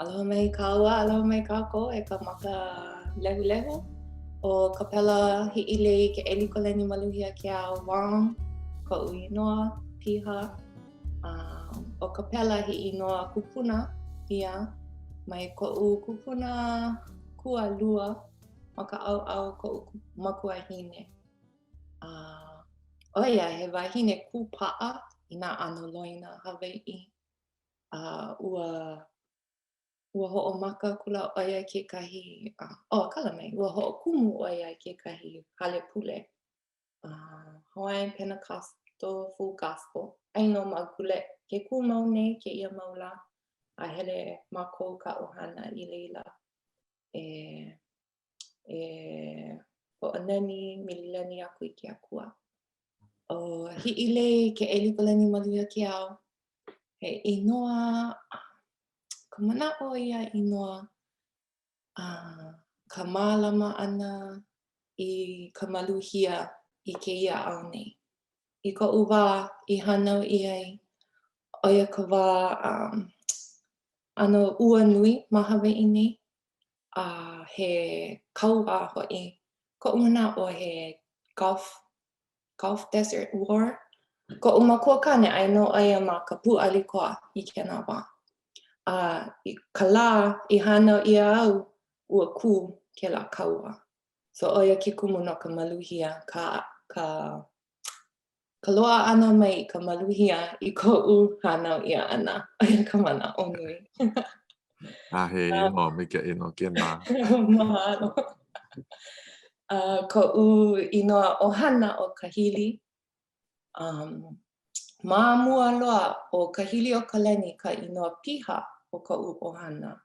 Aloha mai kāua, aloha mai kākou e ka maka lehulehu. ʻO Kapela Hiʻilei Keʻelikōlani Maluhia Keao Wong koʻu inoa piha. Um, ʻo Kapela he inoa kupuna ia mai koʻu kupuna kualua ma ka ʻaoʻao koʻu makuahine. Uh, ʻo ia he wahine kūpaʻa i nā ʻano loina Hawaiʻi. A ua ua hoʻomaka akula ʻo ia i kekahi, uh, oh, kala mai, ua hoʻokumu ʻo ia i kekahi hale pule, uh, Hawaiian Pentecostal Full Gospel. Aia nō ma Gulett. Ke kū mau nei kēia mau lā, a hele mākou ka ʻohana i laila e, e hoʻonani, mililani aku i ke Akua. ʻO Hiʻilei Keʻelikōlani Maluhia Keao, He inoa, ka manaʻo o ia inoa, a ka mālama ʻana i ka maluhia i kēia ao nei. I koʻu wā i hānau ʻia ai, ʻo ia ka wā ʻano ua nui ma Hawaiʻi nei, a he kaua hoʻi. Koʻu manaʻo he Gulf Gulf Desert War. Koʻu makuakāne, aia nō ʻo ia ma ka pūʻali koa i kēnā wā. A i ka lā i hānau ʻia au, ua kū kēlā kaua. So ʻo ia ke kumu no ka maluhia, ka, ka, ka loaʻa ʻana mai i ka maluhia i koʻu hānau ʻia ʻana. ʻO ia ka manaʻo nui. A he inoa maikaʻi nō kēnā. Mahalo. Uh, koʻu inoa ʻohana ʻo Kahili. Um, ma mua loa ʻo Kahiliokalani ka inoa piha o koʻu ʻohana.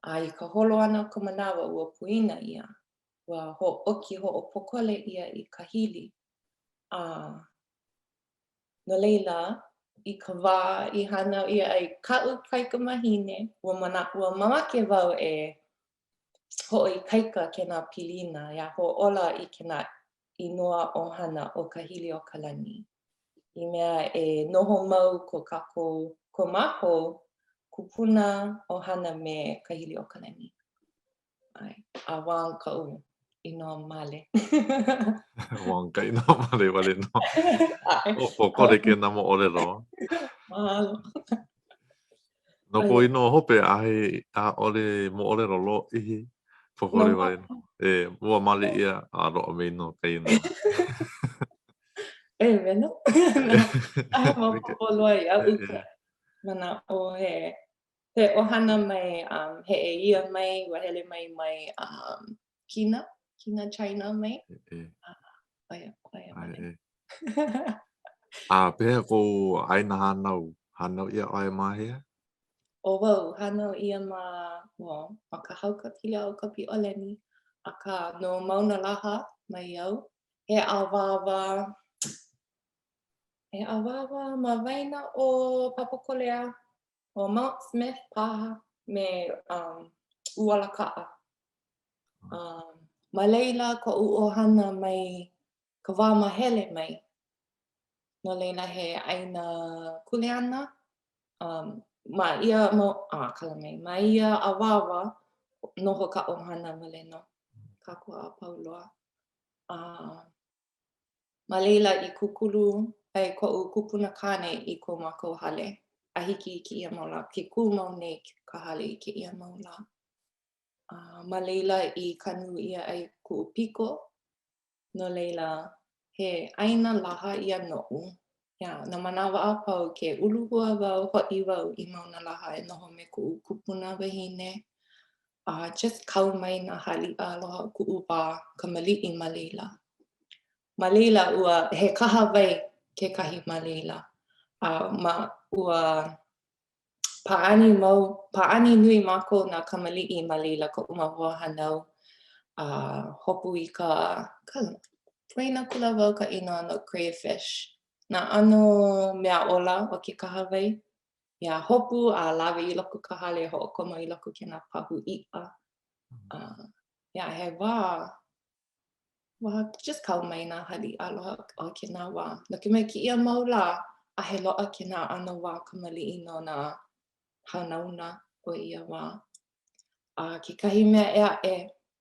A i ka holo ʻana o ka manawa, ua poina ʻia. Ua hōʻoki hoʻopōkole ʻia i Kahili. A No laila, i ka wā i hānau ʻia ai kaʻu kaikamahine, ua mana, ua mamake wau e hoʻoikaika kēnā pilina, iā hōʻola i kēnā inoa ʻohana ʻo Kahiliokalani, i mea e noho mau ko kākou, ko mākou kupuna ʻohana me Kahiliokalani. ʻAe, a Wong kaʻu inoa male. Wong ka inoa male wale nō. ʻAe. ʻO pōkole kēnā moʻolelo. Mahalo. No kou inoa hope, ʻaʻohe, ʻaʻole moʻolelo lōʻihi, pōkole wale nō. E, ua male ʻia, a loaʻa mai nō ka inoa. E, welo. ʻAʻohe maopopo loa iaʻu ka manaʻo he He ʻohana mai um, Heʻeia mai, ua hele mai mai um, Kina, Kina, China mai. E, e. ʻO ia, ʻo ia wale. E. A pehea kou ʻāina hānau? Hānau ʻia ʻoe ma hea? ʻO wau, hānau ʻia ma, well, ma ka haukapila o Kapiʻolani, akā no Maunalaha mai au. He awāwa, he awāwa ma waena o Papakolea ʻO Mount Smith paha me um, ʻUalakaʻa. Um, ma laila koʻu ʻohana mai ka wā mahele mai. No laila he ʻāina kuleana. Um, ma ia mau, ah, kala mai, ma ia awāwa noho ka ʻohana wale nō. Kākou a pau loa. Uh, Ma laila i kūkulu ai koʻu kupuna kāne i ko mākou hale a hiki i kēia mau lā. Ke kū mau nei ka hale i kēia mau lā. A ma laila i kanu ʻia ai kuʻu piko, no laila, he ʻāina laha ia noʻu. Yeah, nā manawa a pau ke uluhua wau, hoʻi wau i Maunalaha e noho me kuʻu kupuna wahine. A just kau mai nā haliʻa aloha o kuʻu wā kamaliʻi ma laila. Ma laila, ua, he kahawai kekahi ma laila. A ma, ua pāʻani mau, pāʻani nui mākou nā kamaliʻi ma laila, koʻu mau hoahānau, a hopu i ka, ka, poina akula wau ka inoa no crayfish, nā ʻano mea ola o ke kahawai. Yeah, hopu a lawe i loko ka hale, hoʻokomo i loko kēnā pahu iʻa. Uh, yeah, he wā, wā just kau mai nā haliʻa aloha o kēnā wā. No ka mea kēia mau lā, ʻaʻohe loaʻa kēnā ʻano wā kamaliʻi no nā hanauna o ia wā. A kekahi mea ʻē aʻe,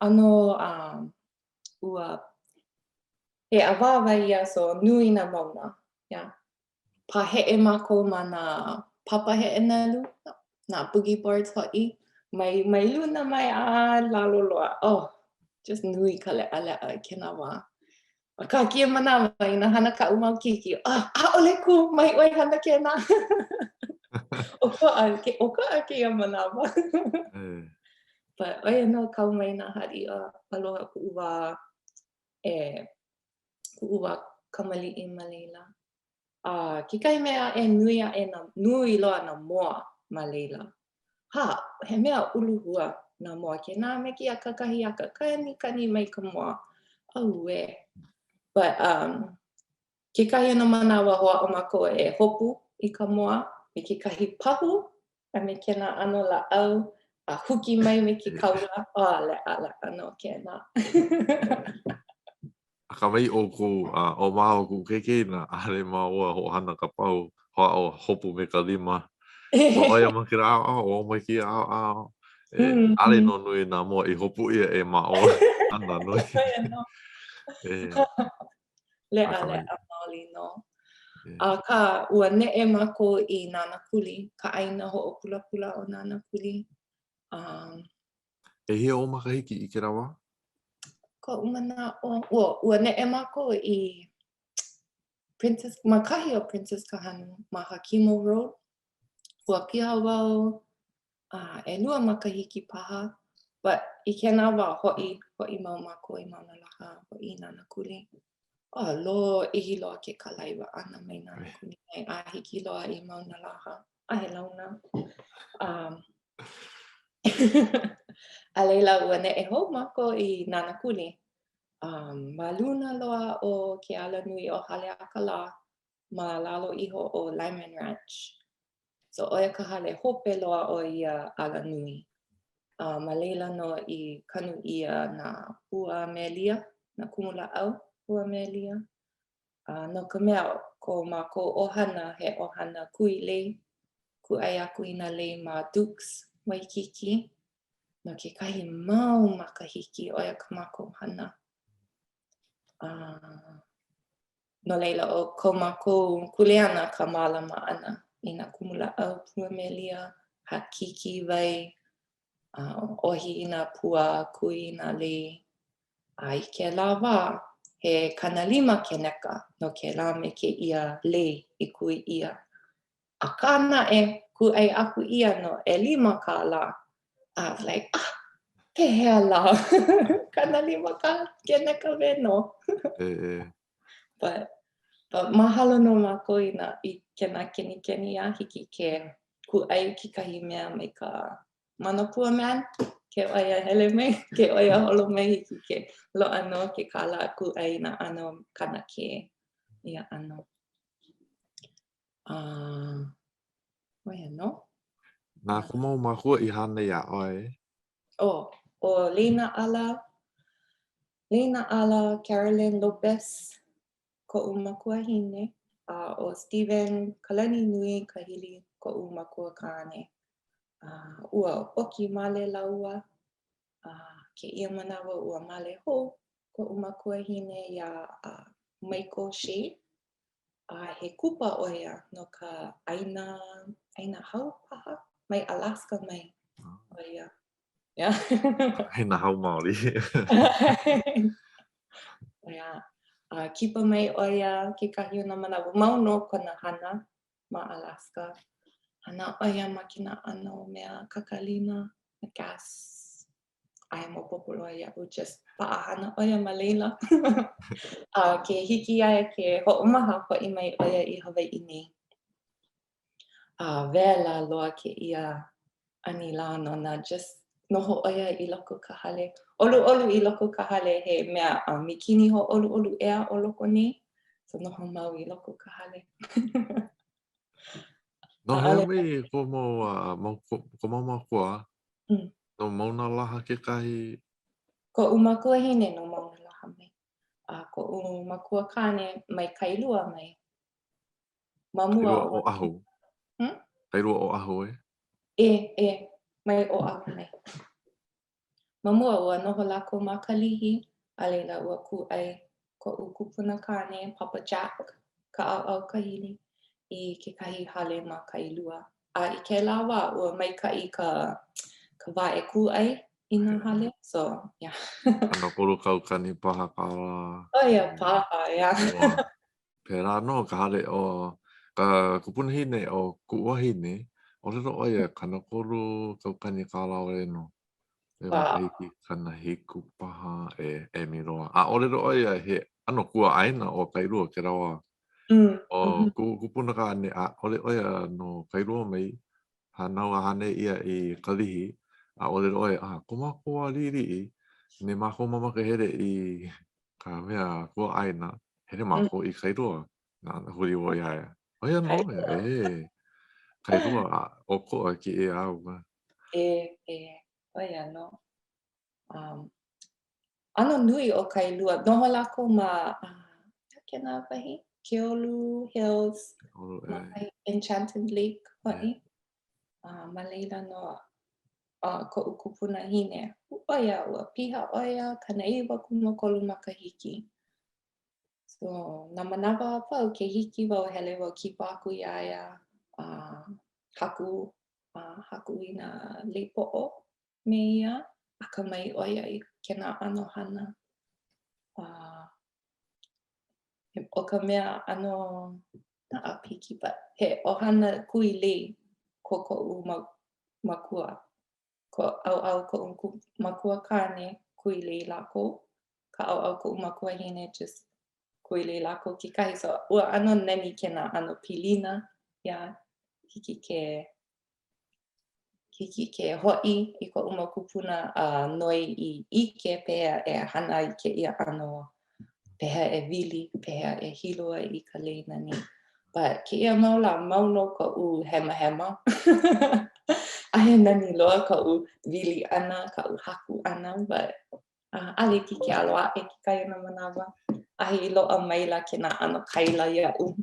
ʻano um, ua he awāwa ia, so nui nā mauna. Yeah. Pāheʻe mākou ma nā papa heʻe nalu, nā boogie boards hoʻi, mai, mai luna mai a lalo loa. Oh, just nui ka leʻaleʻa i kēnā wā. Akā, kēia manawa, inā hana kaʻu mau keiki, ah, ʻaʻole kū, mai ʻoe hana kēnā. ʻOkoʻa, ke, ʻokoʻa kēia manawa. But ʻo ia nō kau mai nā haliʻa aloha kuʻu wā e kuʻu wā kamaliʻi ma laila. A kekahi mea aʻe nui aʻe nā, nui loa nā moa ma laila. Ha, he mea uluhua nā moa kēnā me kēia kakahiaka, kanikani mai ka moa. Auē. But um, kekahi o nā manawa hoʻāʻo mākou e hopu i ka moa me kekahi pahu a me kēnā ʻano lāʻau a huki mai me ke kaula, oh, leʻaleʻa nō kēnā. Akā mai ʻoukou, a ʻo māua kuʻu keikena, ʻaʻole māua hoʻohana ka pahu, hoʻāʻo hopu me ka lima. So ʻo ia ma kēlā ʻaoʻao, ʻo ma kēia ʻaoʻao. E, ʻaʻole nō nui nā moa i hopu ʻia e māua. Ana nui. E. Leʻaleʻa maoli nō. Akā, ua neʻe mākou i Nānākuli, ka ʻāina hoʻopulapula o Nānākuli. Um, ʻEhia ou makahiki i kēlā wā? Koʻu manaʻo, ua, ua neʻe mākou i Princess, ma kahi o Princess Kahanu, ma Hakimo Road. Ua piha wau a ʻelua makahiki paha, but i kēnā wā, hoʻi, hoʻi mau mākou i Maunalaha, hoʻi i Nānākuli. Oh, lōʻihi loa ke kalaiwa ʻana mai Nānākuli mai a hiki loa i Maunalaha. ʻAʻohe launa. Um, a laila, ua neʻe hou mākou i Nānākuli. Um, ma luna loa o ke alanui o Haleakalā, ma lalo iho o Lyman Ranch. So ʻo ia ka hale hope loa o ia alanui. A ma laila nō i kanu ʻia nā pua melia, nā kumulāʻau pua melia. A no ka mea, ko mākou ʻohana he ʻohana kui lei, kūʻai aku i nā lei ma Duke's, Waikīkī. No kekahi mau makahiki, ʻo ia ka mākou hana. A no laila, ʻo ko mākou kuleana ka mālama ʻana i nā kumulāʻau pua melia, hākiki wai, a ʻohi i nā pua, kui i nā lei. A i kēlā wā, he 50 keneka no kēlā me kēia lei i kui ʻia. Akā naʻe, kūʻai aku ʻia no ʻelima kālā. I was like, ah, pehea lā? 50 ka keneka wale nō. E, e. But, but mahalo nō mākou i nā, i kēnā kenikeni a hiki ke kūʻai kekahi mea mai ka manapua man, ke ʻoe ia hele mai, ke ʻoe ia holo mai, hiki ke loaʻa nō ke kālā kūʻai i nā ʻano kanakē ia ʻano. A, ʻo ia nō. Na kou mau mākua i hānai iā ʻoe? Oh, ʻo Leinaʻala, Leinaʻala Carolyn Lopez koʻu makuahine, a ʻo Stephen Kalaninui Kahili koʻu makuakāne. A ua ʻoki male lāua, a kēia manawa ua male hou koʻu makuahine iā Michael Shea, A he kupa ʻo ia no ka ʻāina, ʻāina hau paha? Mai Alaska mai ʻo ia. Yeah. ʻĀina hau maoli. Yeah. A kipa mai ʻo ia kekahi o nā manawa. Mau nō kona hana ma Alaska. Hana ʻo ia ma kēnā ʻano mea kakalina, gas ʻaʻohe maopopo loa iaʻu, just paʻahana ʻo ia ma laila. A ke hiki iā ia ke hoʻomaha, hoʻi mai ʻo ia i Hawaiʻi nei. A wela loa kēia anilā nona, just noho ʻo ia i loko o ka hale. ʻOluʻolu i loko o ka hale, he mea a mikini hōʻoluʻolu ʻea o loko nei, so noho mau i loko o ka hale. No hea mai ko mau, uh, mau, ko mau mākua? Mm. No Maunalaha kekahi? Koʻu makuahine no Maunalaha mai. A koʻu makuakāne mai Kailua mai. Ma mua Kailua Oʻahu. Hmm? Kailua Oʻahu e? E, e, mai Oʻahu mai. Ma mua, ua noho lākou ma Kalihi, a laila ua kūʻai koʻu kupuna kāne, Papa Jack, ka ʻaoʻao Kahili, i kekahi hale ma Kailua. A i kēlā wā, ua maikaʻi ka, ka wā e kūʻai i nā hale, so, yeah. 30 kaukani paha kālā. ʻO ia paha, yeah. Ua, pēlā nō ka hale o ka kupunahine o kuʻu wahine, ʻōlelo ʻo ia 30 kaukani kālā wale nō. E wow. makahiki 70 paha e emi loa. A ʻōlelo ʻo ia he ʻano kuaʻāina ʻo Kailua kēlā wā. Mm. ʻO mm -hmm. kuʻu kupuna kāne, ʻaʻole ʻo ia no Kailua mai, hānau a hānai ʻia i Kalihi, a ʻōlelo ʻo ia, ah, ko mākou wā liʻiliʻi, inā mākou mamake hele i ka mea kuaʻāina, hele mm. mākou mm. i Kailua. Na, huli wau iā ia. ʻO ia nō, e, Kailua, a ʻokoʻa kēia au. E, e, ʻo ia nō. Um, ʻano nui ʻo Kailua. Noho lākou ma, uh, kēnā wahi? Keolu Hills, Keolu, ma kahi Enchanted Lake hoʻi. Uh, ma laila nō uh, koʻu kupunahine. ʻO ia, ua piha ʻo ia, 93 makahiki. So, nā manawa a pau, ke hiki wau, hele wau kipa aku iā ia, a uh, haku, uh, haku i nā lei poʻo me ia, akamai ʻo ia i kēnā ʻano hana. Uh, ʻo ka mea ʻano not ʻāpiki, but he ʻohana kui lei ko koʻu mau makua. Ka ʻaoʻao koʻu makua kāne, kui lei lākou. Ka ʻaoʻao koʻu makuahine, just kui lei lākou kekahi. So, ua ʻano nani kēnā ʻano pilina, yeah, hiki ke hiki ke hoʻi i koʻu mau kūpuna a noi i ʻike pehea e hana i kēia ʻano pehea e wili, pehea e hilo ai i ka lei nani. But kēia mau lā, mau nō koʻu hemahema. A he nani loa kaʻu wili ʻana, kaʻu haku ʻana, but ʻaʻale hiki ke alo aʻe kekahi o nā manawa. A he loaʻa maila kēnā ʻano kaila iaʻu.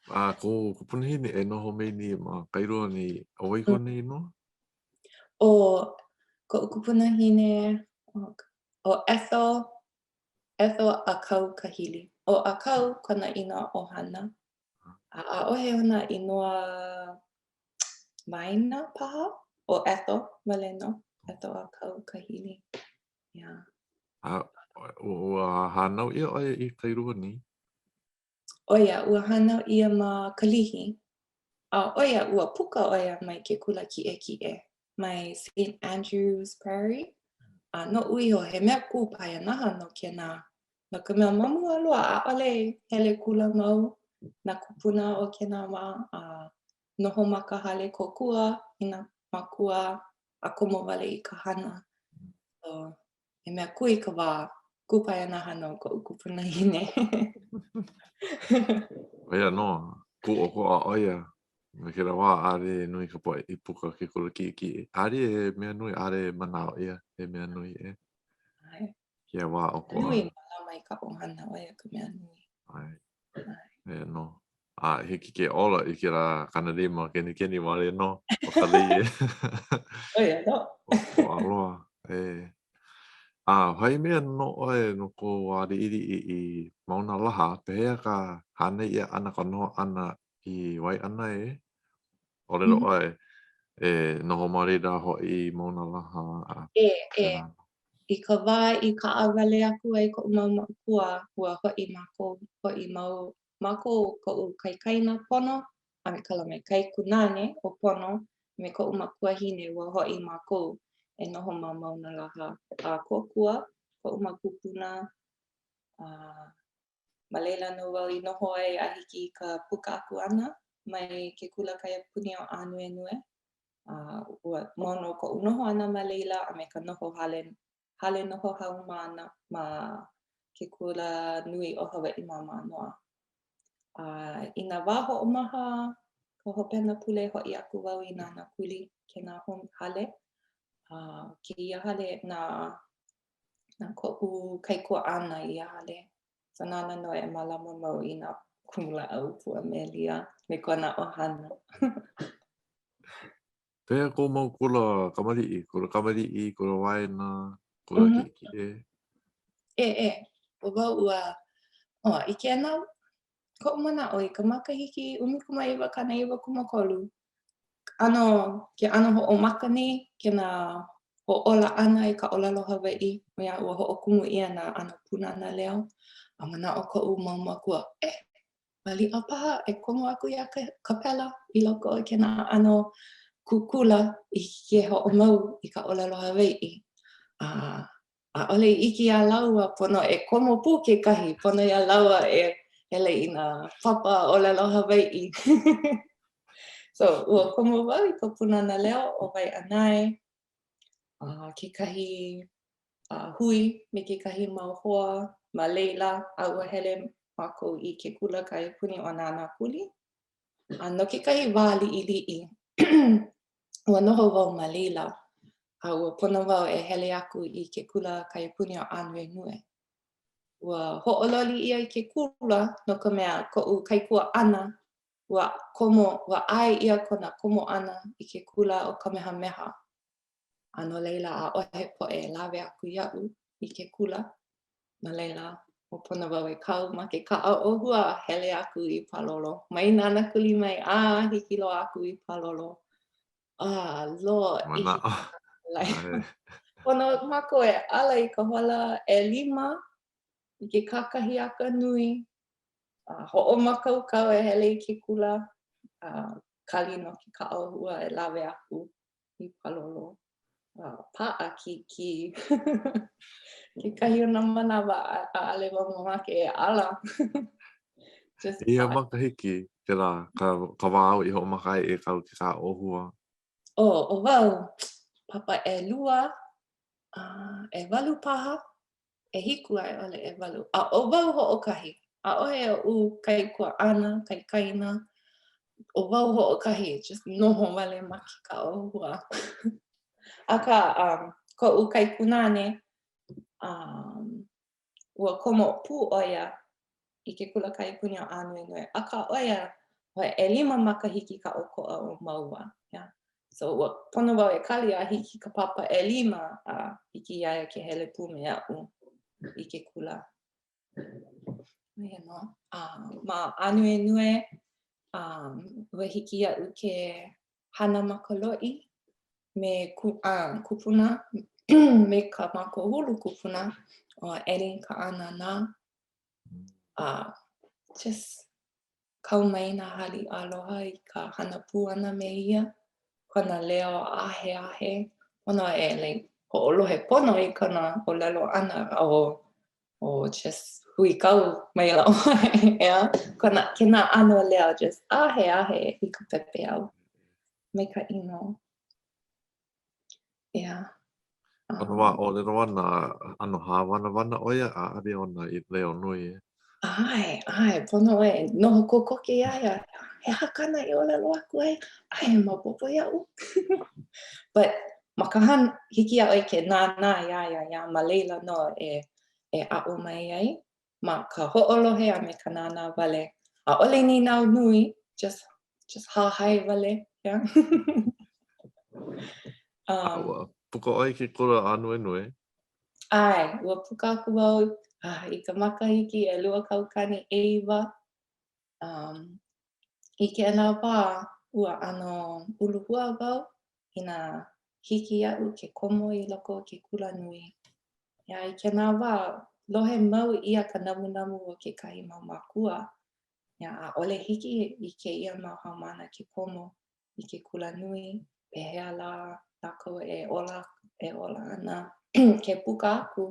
A kou kupunahine e noho mai nei ma Kailua nei, ʻo wai kona inoa? ʻO koʻu kupunahine, ʻo Ethel, Ethel Akau Kahili. ʻO Akau kona inoa ʻohana. A ʻaʻohe ona inoa waena paha, ʻo Ethel wale nō. Ethel Akau Kahili. Yeah. A ua hānau ʻia ʻo ia i Kailua nei? ʻO ia, ua hānau ʻia ma Kalihi. A ʻo ia, ua puka ʻo ia mai ke kula kiʻekiʻe, mai Saint Andrew's Priory. A noʻu iho, he mea kūpaianaha nō kēnā. No ka mea, ma mua loa, ʻaʻole hele kula mau nā kūpuna o kēnā wā, a noho ma ka hale kōkua i nā mākua a komo wale i ka hana. So, He mea kūikawā, kūpaianaha nō koʻu kupunahine. ʻO ia nō, kūʻokoʻa ʻo ia. Ma kēlā wā, ʻaʻole nui ka poʻe i puka ke kula kiʻekiʻe. ʻAʻole he mea nui, ʻaʻole manaʻo ʻia he mea nui e. ʻAe. Kēia wā ʻokoʻa. Nui mālama i ka ʻohana, ʻo ia ka mea nui. ʻAe. ʻAe. ʻO ia nō. A hiki ke ola i kēlā 50 kenikeni wale nō o ka lei e. ʻO ia nō. ʻOkoʻa loa, e. A haʻi mai nō ʻoe no kou wā liʻiliʻi i Maunalaha, pehea ka hānai ʻia ʻana ka noho ʻana i Waiʻanae? ʻŌlelo ʻoe, e noho ma laila hoʻi i Maunalaha a E, e. I ka wā i kaʻawale aku ai koʻu mau mākua, ua hoʻi mākou, hoʻi mau Mākou koʻu kaikaina Pono a me kala me kaikunāne ʻo Pono me koʻu makuahine ua hoʻi mākou e noho ma Maunalaha a kōkua koʻu mau kūpuna a ma laila nō wau i noho ai a hiki i ka puka aku ʻana mai ke kula kaiapuni ʻo Ānuenue a ua mau nō koʻu noho ʻana ma laila a me ka noho hale hale noho haumāna ma ke kula nui o Hawaiʻi ma Mānoa. A i nā wā hoʻomaha ka hopena pule hoʻi aku wau i Nānākuli, kēnā hale. A kēia hale na, na koʻu kaikuaʻana ia hale. So nāna nō e mālama mau i nā kumulāʻau pua melia me kona ʻohana. Pehea kou mau kula kamaliʻi? Kula kamaliʻi, kula waena, kula mm -hmm. kiʻekiʻe? ʻE, ʻe. ʻO wau ua, oh, i kēnā koʻu manaʻo i ka makahiki 1993, ʻano, ke ʻano hoʻomaka nei kēnā hoʻōla ʻana i ka ʻōlelo Hawaiʻi, ʻoia ua hoʻokumu ʻia nā ʻano Pūnana Leo, a manaʻo koʻu mau mākua, eh, maliʻa paha e komo aku iā Kapela i loko o kēnā ʻano kūkula i hiki ke hoʻomau i ka ʻōlelo Hawaiʻi. A ʻaʻole i ʻike iā lāua pono e komo pū kekahi, pono iā lāua e hele i nā papa ʻōlelo Hawaiʻi. So, ua komo wau i ka Pūnana Leo o Waiʻanae, a kekahi a hui me kekahi mau hoa ma laila, a ua hele mākou i ke kula kaiapuni o Nānākuli. A no kekahi wā liʻiliʻi, ua noho wau ma laila, a ua pono wau e hele aku i ke kula kaiapuni o Ānuenue. Ua hoʻololi ʻia i ke kula no ka mea koʻu kaikuaʻana ua komo, ua ʻae ʻia kona komo ʻana i ke kula o Kamehameha. A no laila, ʻaʻohe poʻe e lawe aku iaʻu i ke kula. No laila, ua pono wau e kau ma ke kaʻa ʻōhua a hele aku i Pālolo. Mai Nānākuli mai a hiki loa aku i Pālolo. A lōʻihi. Manaʻo. Pono mākou e ala i ka hola ʻelima i ke kakahiaka nui. A hoʻomākaukau e hele i ke kula. A kali no ke kaʻa ʻōhua e lawe aku i Pālolo. Uh, paʻakikī. Kekahi o nā manawa ʻaʻole wau mamake e ala. Just I hea makahiki kēlā, ka, ka wā āu i hoʻomaka ai e kau ke kaʻa ʻōhua? Oh, ʻo wau, papa ʻelua, uh, ʻewalu paha, ʻehiku a i ʻole ʻewalu. A ʻo wau hoʻokahi. ʻAʻohe oʻu kaikuaʻana, kaikaina. ʻO wau hoʻokahi, just noho wale ma ke kaʻa ʻōhua. Akā, um, koʻu kaikunāne, um, ua komo pū ʻo ia i ke kula kaiapuni o Ānuenue. Akā ʻo ia, ʻelima makahiki ka ʻokoʻa o māua. Yeah. So ua pono wau e kali a hiki ka papa ʻelima a hiki iā ia ke hele pū me aʻu i ke kula. ʻO ia nō. Uh, ma Ānuenue, um, ua hiki iaʻu ke hana ma ka loʻi me ku, uh, kupuna, me ka mākou hulu kupuna, ʻo Eddie Kaʻananā. Uh, just kau mai nā haliʻa aloha i ka hana pū ʻana me ia, kona leo aheahe, pono e like hoʻolohe pono i kona ʻōlelo ʻana o o just huikau maila ʻoe, ʻeā? Kona, kēnā ʻano leo just aheahe i ka pepeiao. Maikaʻi nō. Yeah. Kona wā ʻōlelo ʻana, ʻano hāwanawana ʻo ia, ʻaʻole ona i leo nui e. ʻAe, ʻae, pono e noho kokoke iā ia. He aha kāna i ʻōlelo aku ai? ʻAʻohe maopopo iaʻu. But ma ka hana, hiki iā ʻoe ke nānā iā ia, iā ma laila nō e, e aʻo mai ai. Ma ka hoʻolohe a me ka nānā wale. ʻAʻole nīnau nui, just just hahai wale, yeah. um, ua puka ʻoe i ke kula ānuenue? ʻAe, ua puka aku wau ah, i ka makahiki 2009. Um, I kēnā wā, ua ʻano uluhua wau inā hiki iaʻu ke komo i loko o ke kula nui. Yeah, i kēnā wā, lohe mau ʻia ka namunamu o kekahi mau mākua Yeah, ʻaʻole hiki i kēia mau haumāna ke komo i ke kula nui, pehea lā lākou e ola, e ola ana ke puka aku.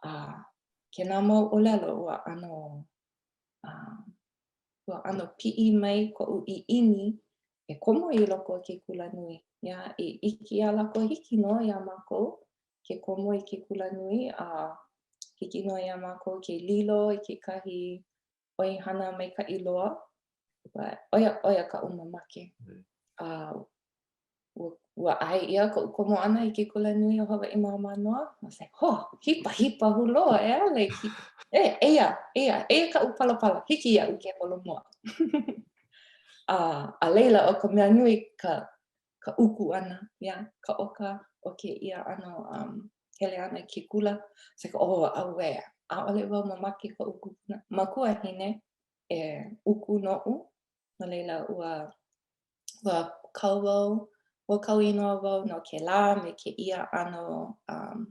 A kēnā mau ʻōlelo ua ʻano, uh, ua ʻano piʻi mai koʻu ʻiʻini e komo i loko o ke kula nui. Yeah, i ʻike iā lākou hiki nō iā mākou ke komo i ke kula nui a hiki nō iā mākou ke lilo i kekahi ʻoihana maikaʻi loa, but ʻo ia, ʻo ia kaʻu mamake. A ua, ua ʻae ʻia koʻu komo ʻana i ke kula nui o Hawaiʻi ma Mānoa. I was like, oh, hipa, hipa hūloa, ʻeā, like, e, eia, eia, eia kaʻu palapala, hiki iaʻu ke holomua. a, a laila, ʻo ka mea nui, ka, ka uku ʻana, yeah, ka ʻoka o kēia ʻano um, hele ʻana i ke kula. It's like, oh, auē, ʻaʻole wau mamake koʻu kupuna, makuahine e uku noʻu, no laila ua, ua kau wau, ua kau inoa wau no kēlā me kēia ʻano um,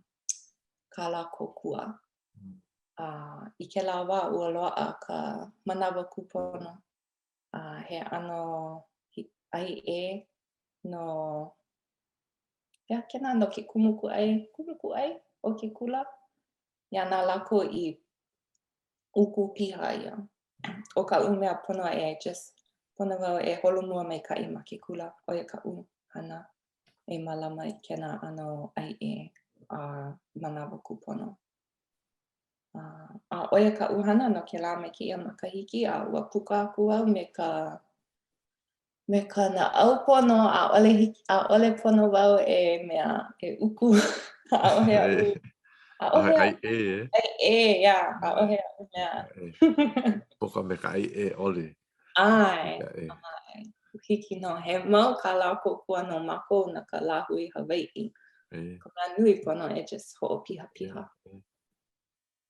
kālā kōkua. A i kēlā wā, ua loaʻa ka manawa kūpono a he ʻano ʻaiʻē no he aha kēnā no ke kumu kūʻai, kumu kūʻai o ke kula? Yeah na lākou i uku piha ia. ʻO kaʻu mea pono e just pono wau e holomua maikaʻi ma ke kula, ʻo ia kaʻu hana e mālama i kēnā ʻano ʻaiʻē a manawa kūpono. A ʻo ia kaʻu hana no kēlā me kēia makahiki, a ua puka aku au me ka me ka naʻau pono, ʻaʻole hiki, ʻaʻole pono wau e mea, e uku, ʻaʻohe aʻu, ʻaʻohe aʻu ʻaiʻē, ʻaiʻē, yeah, ʻaʻohe aʻu mea. Puka me ka ʻaiʻē ʻole. ʻAe, ʻae. Hiki nō. He mau kālā kōkua no mākou na ka lāhui Hawaiʻi. Ka mea nui pono e just hoʻopihapiha.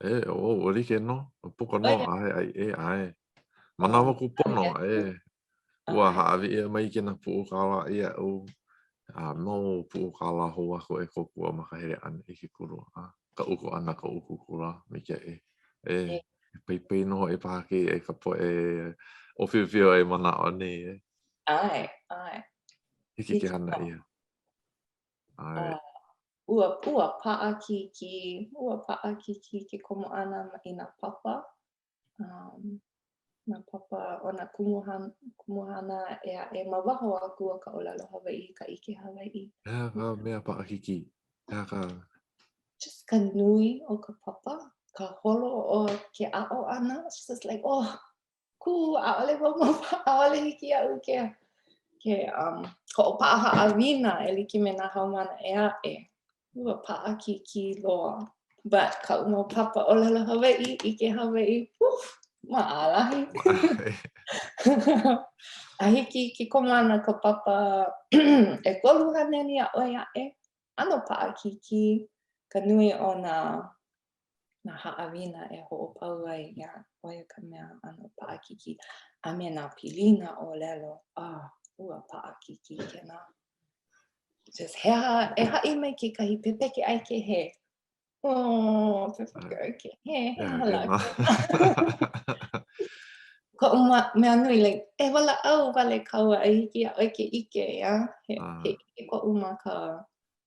E, oh, ua like nō. Puka nō, ʻae, ʻaiʻē, ʻae. Manawa kūpono, e. Ua hāʻawi ʻia mai kēnā puʻu kālā iaʻu, a mau puʻu kālā hou aku e kōkua ma ka hele ʻana i ke kula, a ka uku ʻana ka uku kula me ke e. E, e paipai nō hoʻi paha kēia i ka poʻe ʻōpiopio e manaʻo nei, e. ʻAe, ʻae. Hiki ke hana ʻia. ʻAe. Ua, ua paʻakikī, ua paʻakikī ke komo ʻana i nā papa, um, nā papa o nā kumuhana, kumuhana ʻē aʻe ma waho aku o ka ʻōlelo Hawaiʻi, ka ʻike Hawaiʻi. He aha ka mea paʻakikī? He aha ka... Just ka nui o ka papa, ka holo o ke aʻo ʻana, it's just like, oh, Kū, ʻaʻole wau maopopo, ʻaʻole hiki iaʻu ke, ke um, hoʻopaʻa haʻawina e like me nā haumāna ʻē aʻe. Ua paʻakikī loa. But kaʻu mau papa ʻōlelo Hawaiʻi, ʻike Hawaiʻi, whew, maʻalahi. A hiki ke komo ʻana ka papa 300 a ʻoi aʻe, ʻano paʻakikī ka nui o nā nā haʻawina e hoʻopau ai, yeah, ʻo ia ka mea ʻano paʻakikī. A me nā pilina ʻōlelo, oh, ua paʻakikī kēnā. Just he aha, e haʻi mai kekahi pepeke ʻaike he. Oh, pepeke ʻaike he, he aha lā. Koʻu mea nui, like, e walaʻau wale kāua a hiki iā ʻoe ke ʻike, yeah? He, he ʻike koʻu ma ka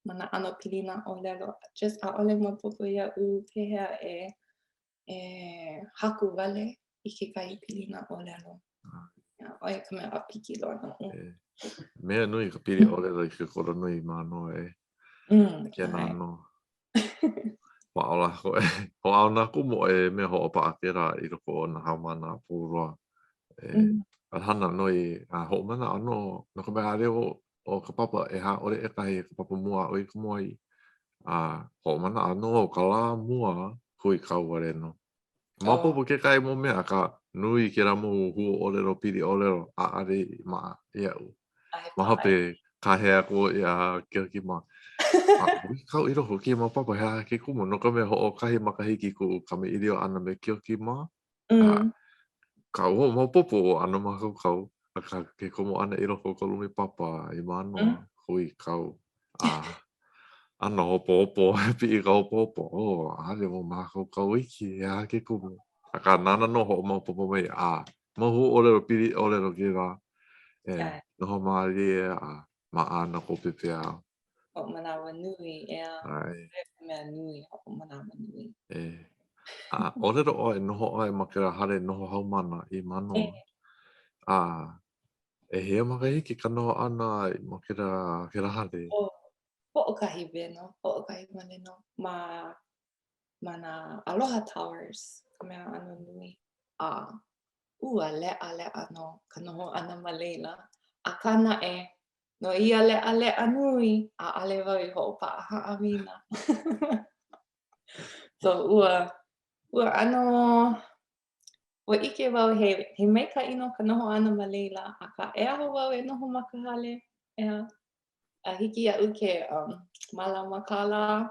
ma nā ʻano pilina ʻōlelo, just ʻaʻole maopopo iaʻu pehea e e haku wale i kekahi pilina ʻōlelo. Yeah, ʻo ia ka mea ʻāpiki loa noʻu. E. Mea nui ka pili ʻōlelo i ke kulanui i Mānoa e. Mm, Kēnā nō. Hoʻāʻo lākou e. Hoʻāʻo nā kumu e mea hoʻopaʻa kēlā i loko o nā haumāna a pau loa. E, mm. A hana nui a hoʻomanaʻo nō no ka mea ʻaʻole ʻo ka papa ʻehā ʻaʻole ʻekahi ka papa mua aʻu i komo ai. A hoʻomanaʻo nō au ka lā mua huikau wale nō. Maopopo kekahi mau mea, akā nui kēlā mau huaʻōlelo pili ʻōlelo ʻaʻole i maʻa iaʻu. Ma hope kāhea aku iā Keoki mā. A huikau i loko o kēia mau papa, he aha ke kumu? No ka mea hoʻokahi makahiki kuʻu kamaʻilio ʻana me Keoki mā. Mm. Ka ua maopopo ua ʻano mākaukau, akā ke komo ʻana i loko o ka lumi papa i Mānoa, mm. huikau. A ʻano hopohopo, piʻi ka hopohopo, oh, ʻaʻole wau mākaukau iki, he aha ke kumu? Akā, nāna nō hoʻomaopopo mai, a mau huaʻōlelo pili ʻōlelo kēlā, e noho mālie a maʻa ana kou pepeiao. Hoʻomanawanui, ʻeā. ʻAe. Mea nui, hoʻomanawanui. E. A ʻōlelo ʻoe, noho ʻoe ma kēlā hale noho haumāna i Mānoa. E. A ʻehia makahiki ka noho ʻana ma kēlā, kēlā hale? Oh, hoʻokahi wale nō, hoʻokahi wale nō ma, ma nā Aloha Towers, ka mea ʻano nui. A ua leʻaleʻa nō ka noho ʻana ma laila. Akā naʻe, No ia leʻaleʻa nui, ʻaʻole wau i hoʻopaʻa haʻawina. So, ua, ua ʻano, ua ʻike wau he, he maikaʻi nō ka noho ʻana ma laila, akā e aho wau e noho ma ka hale, ʻeā. A hiki iaʻu ke um, mālama kālā,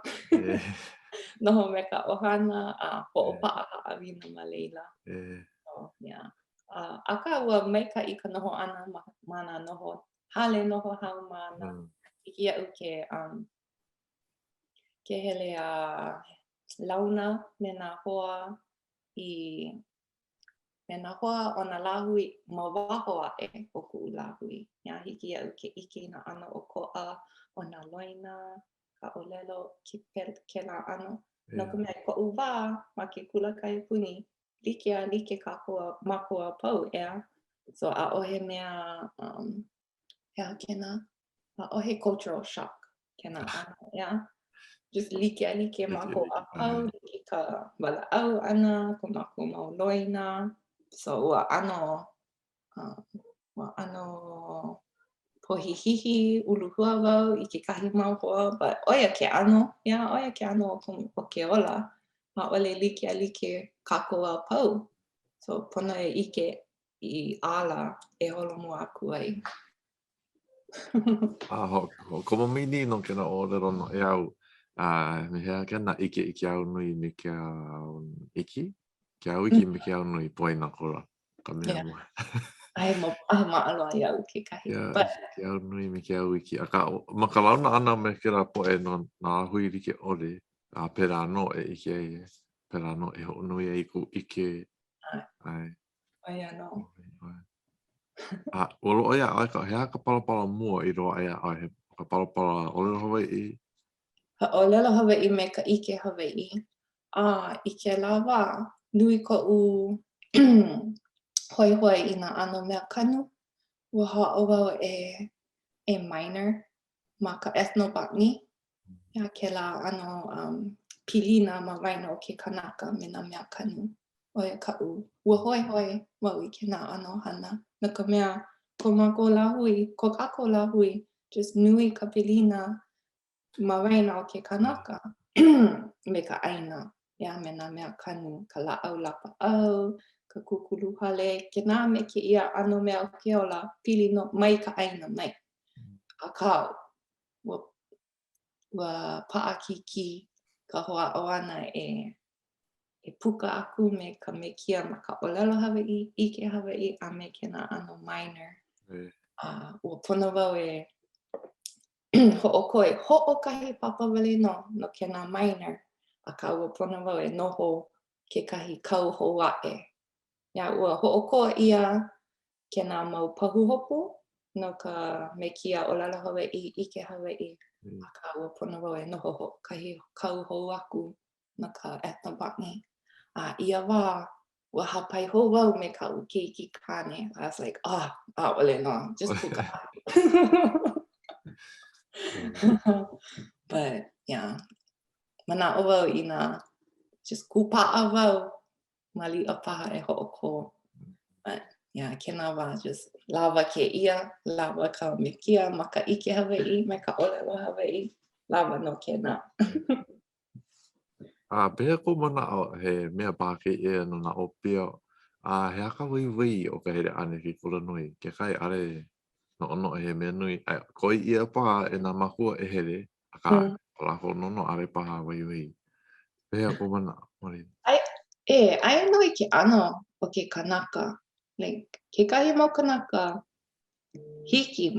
noho me ka ʻohana a hoʻopaʻa haʻawina ma laila. So, yeah. Uh, akā, ua maikaʻi ka noho ʻana ma, ma nā noho, hale noho haumāna. Mm. Hiki iaʻu ke, um, ke hele a launa me nā hoa i me nā hoa o nā lāhui ma waho aʻe o kuʻu lāhui. Yeah, hiki iaʻu ke ʻike i nā ʻano ʻokoʻa o nā loina, ka ʻōlelo, ke, kēlā ʻano. No ka mea, i koʻu wā ma ke kula kaiapuni, like a like kākou a mākou a pau, ʻeā? So, ʻaʻohe mea, um, he aha kēnā? ʻAʻohe cultural shock kēnā ʻano, yeah. Just like a like mākou a pau, like ka walaʻau ʻana, ko mākou mau loina. So ua ʻano, um, ua ʻano pohihihi, uluhua wau i kekahi mau hoa, but ʻo ia ke ʻano, yeah, ʻo ia ke ʻano o, o ke ola. ʻAʻole like a like kākou a pau. So pono e ʻike i ala e holomua aku ai. A hoʻokomo mini no kēlā ʻōlelo noʻeau, a me he aha kēnā ʻike i ke au nui me ke au iki? Ke au iki me ke au nui poina kola ka mea mua. Ae ma ae maʻa loa iaʻu kekahi. Yeah, But... ke au nui me ke au iki. Akā, ma ka launa ʻana me kēlā poʻe no nā lāhui like ʻole, a pēlā nō e ʻike ai, pēlā nō e hoʻonui ai i kou ʻike. ʻAe. ʻO ia nō. A ua loaʻa iā ʻoe ka, he aha ka palapala mua i loaʻa iā ʻoe? He ka palapala ʻōlelo Hawaiʻi? Ka ʻōlelo Hawaiʻi me ka ʻike Hawaiʻi. A i kēlā wā, nui koʻu hoihoi i nā ʻano mea kanu. Ua hoʻāʻo wau e e minor ma ka ethnobotany. Yeah, kēlā ʻano um, pilina ma waena o ke kanaka me nā mea kanu. ʻO ia kaʻu, ua hoihoi wau i kēnā ʻano hana, no ka mea, ko mākou lāhui, ko kākou lāhui, just nui ka pilina ma waena o ke kanaka me ka ʻāina, yeah, me nā mea kanu, ka lāʻau lapaʻau, ka kūkulu hale, kēnā me kēia ʻano mea o ke ola, pili nō mai ka ʻāina mai. Akā, ua, ua paʻakikī ka hoʻāʻo ʻana e e puka aku me ka mekia ma ka ʻōlelo Hawaiʻi, ʻike Hawaiʻi, a me kēnā ʻano minor. A ua pono wau e hoʻokō i hoʻokahi papa wale nō no kēnā minor, akā ua pono wau e noho kekahi kau hou aʻe. Yeah, ua hoʻokō ʻia kēnā mau pahuhopu no ka mekia ʻōlelo Hawaiʻi, ʻike Hawaiʻi, akā ua pono wau e noho hoʻokahi kau hou aku no ka ethnobotany. A ia wā, ua hāpai hou wau me kaʻu keiki kāne. I was like, oh, ʻaʻole nō, just puka aku. But, yeah, manaʻo wau inā just kūpaʻa wau, maliʻa paha e hoʻokō. But, yeah, kēnā wā, just lawa kēia, lawa ka mekia ma ka ʻike Hawaiʻi, me ka ʻōlelo Hawaiʻi, lawa nō kēnā. A pehea kou manaʻo, he mea paha kēia no nā ʻōpio, a he aha ka waiwai o ka hele ʻana i ke kulanui? Kekahi ʻaʻole noʻonoʻo he mea nui, a koi ʻia paha e nā mākua e hele, akā, ko lākou noʻonoʻo ʻaʻole paha waiwai. Pehea kou manaʻo, Marina? Ai, e, aia nō i ke ʻano o ke kanaka. Like, kekahi mau kanaka, hiki,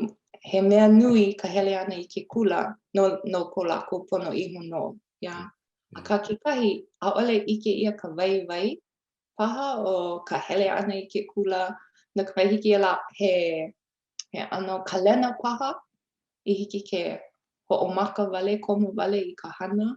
he mea nui ka hele ʻana i ke kula no, no ko lākou pono iho nō, yeah. Akā kekahi, ʻaʻole ʻike ʻia ka waiwai paha o ka hele ʻana i ke kula, no ka mea hiki iā he, he ʻano kalena paha i hiki ke hoʻomaka wale, komo wale i ka hana.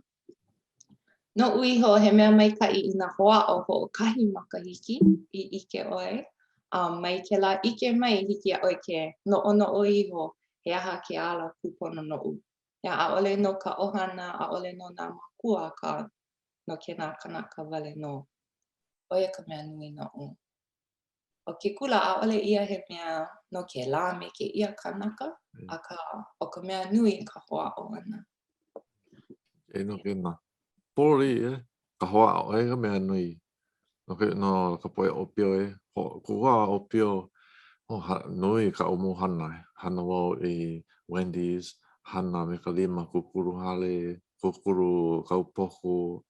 Noʻu iho, he mea maikaʻi inā hoʻāʻo hoʻokahi makahiki i ʻike ʻoe, a mai kēlā ʻike mai hiki iā ʻoe ke noʻonoʻo iho he aha ke ala kūpono noʻu. Yeah, ʻaʻole no ka ʻohana, ʻaʻole no nā mākua, akā no kēnā kanaka wale nō. ʻO ia ka mea nui noʻu. ʻO ke kula, ʻaʻole ia he mea no kēlā me kēia kanaka, akā, ʻo ka mea nui ka hoʻāʻo ʻana. E no kēnā. Poli, e, ka hoʻāʻo ʻoia ka mea nui. No ke, no ka poʻe ʻōpio e, ho, koʻu wā ʻōpio, oh, ha, nui kaʻu mau hana. Hana wau i Wendy's. hana me ka lima, kūkulu hale, kūkulu kaupoku,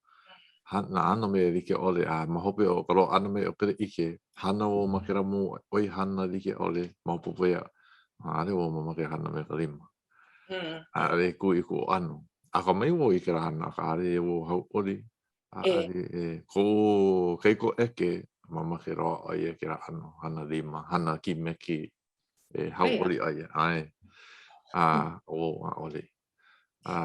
nā ʻano mea like ʻole, a ma hope o ka loaʻa ʻana mai o kēlā ʻike, hana wau ma kēlā mau ʻoihana like ʻole, maopopo iaʻu, ʻaʻole wau mamake e hana me ka lima. ʻAʻole e kū i kuʻu ʻano. Akamai wau i kēlā hana, akā ʻaʻole wau hauʻoli. ʻAʻole e koʻu kaikoʻeke, mamake loa ʻo ia kēlā ʻano hana lima, hana kīmeki e hauʻoli ʻo ia, ʻae. A ʻo wau ʻaʻole. A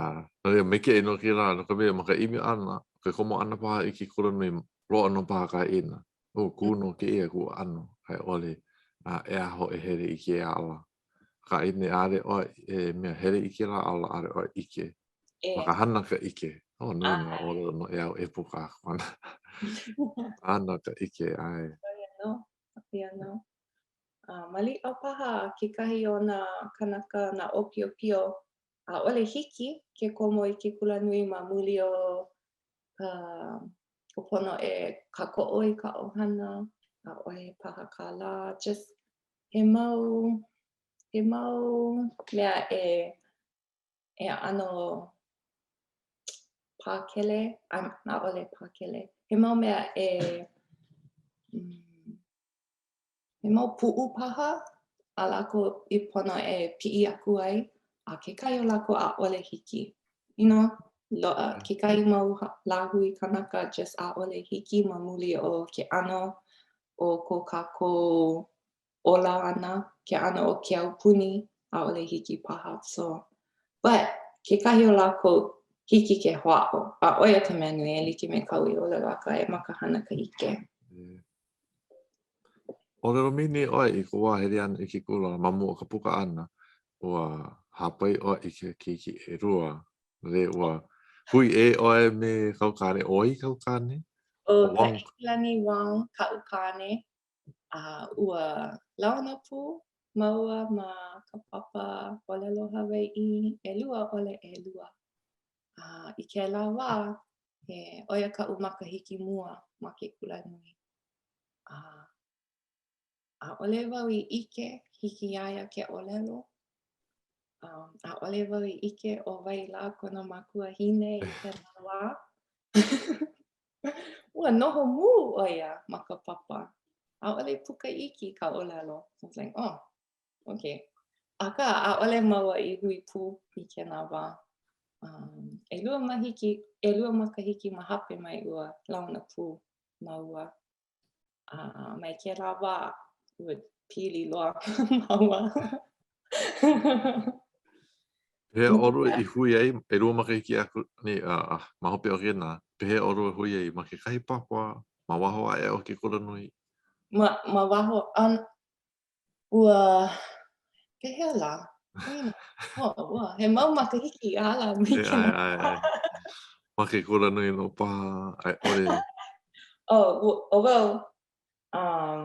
no laila, maikaʻi nō kēlā, no ka mea, ma ka ʻimi ʻana, ke komo ʻana paha i ke kulanui, loaʻa nō paha ka ʻāina. Oh, kū nō kēia kuʻu ʻano, a i ʻole, a e aho e hele i kēia ala. Akā inā ʻaʻole ʻoe e mea hele i kēlā ala, ʻaʻole ʻoe ʻike. Ma ka hana ka ʻike. Oh, nui nā ʻōlelo noʻeau e puka aku ana. Hana ka ʻike, ʻae. ʻO ia nō, ʻo ia nō. A maliʻa paha kekahi o nā kānaka, nā ʻōpiopio, ʻaʻole hiki ke komo i ke kulanui ma muli o ka ka pono e kākoʻo i ka ʻohana, ʻaʻohe paha kālā, just he mau, he mau mea e e ʻano pākele, ʻaʻole pākele, he mau mea e mm, he mau puʻu paha a lākou i pono e piʻi aku ai, a kekahi o lākou ʻaʻole hiki. You know, loaʻa kekahi mau lāhui kanaka just ʻaʻole hiki ma muli o ke ʻano o ko kākou ola ʻana, ke ʻano o ke aupuni, ʻaʻole hiki paha. So, but kekahi o lākou hiki ke hoʻāʻo, a ʻo ia ka mea nui e like me kāu i ʻōlelo aku ai ma ka hana ka ʻike. Yeah. ʻŌlelo mai nei ʻoe i kou wā hele ʻana i ke kula ma mua o ka puka ʻana, ua hāpai ʻoe i ke keiki ʻelua. Le ua hui ʻē ʻoe me kāu kāne, ʻo wai kāu kāne? ʻO Kaʻikilani Wong kaʻu kāne, a ua launa pū māua ma ka papa ʻōlelo Hawaiʻi 2.2. A i kēlā wā, he ʻo ia kaʻu makahiki mua ma ke kulanui. A ʻaʻole wau i ʻike hiki iā ia ke ʻōlelo. Um, ʻaʻole wau i ʻike ʻo wai lā kona makuahine i kēlā wā. Ua noho mū ʻo ia ma ka papa. ʻAʻole puka iki ka ʻōlelo. I was like, oh, okay. Akā, ʻaʻole māua i hui pū i kēlā wā. Um, ʻelua mahiki, ʻelua makahiki ma hope mai ua launa pū māua. A mai kēlā wā, ua pili loa māua. Pehea ʻolua i hui ai, ʻelua makahiki aku nei, uh, ma hope o kēnā, pehea ʻolua hui ai ma kekahi papa, ma waho aʻe o ke kulanui? Ma, ma waho, um, Ua, pehea lā? Oh, ua, he mau makahiki i hala mai E, ʻae, ʻae, ʻae. Ma ke kulanui nō paha, a i ʻole. Oh, ʻo wau, um,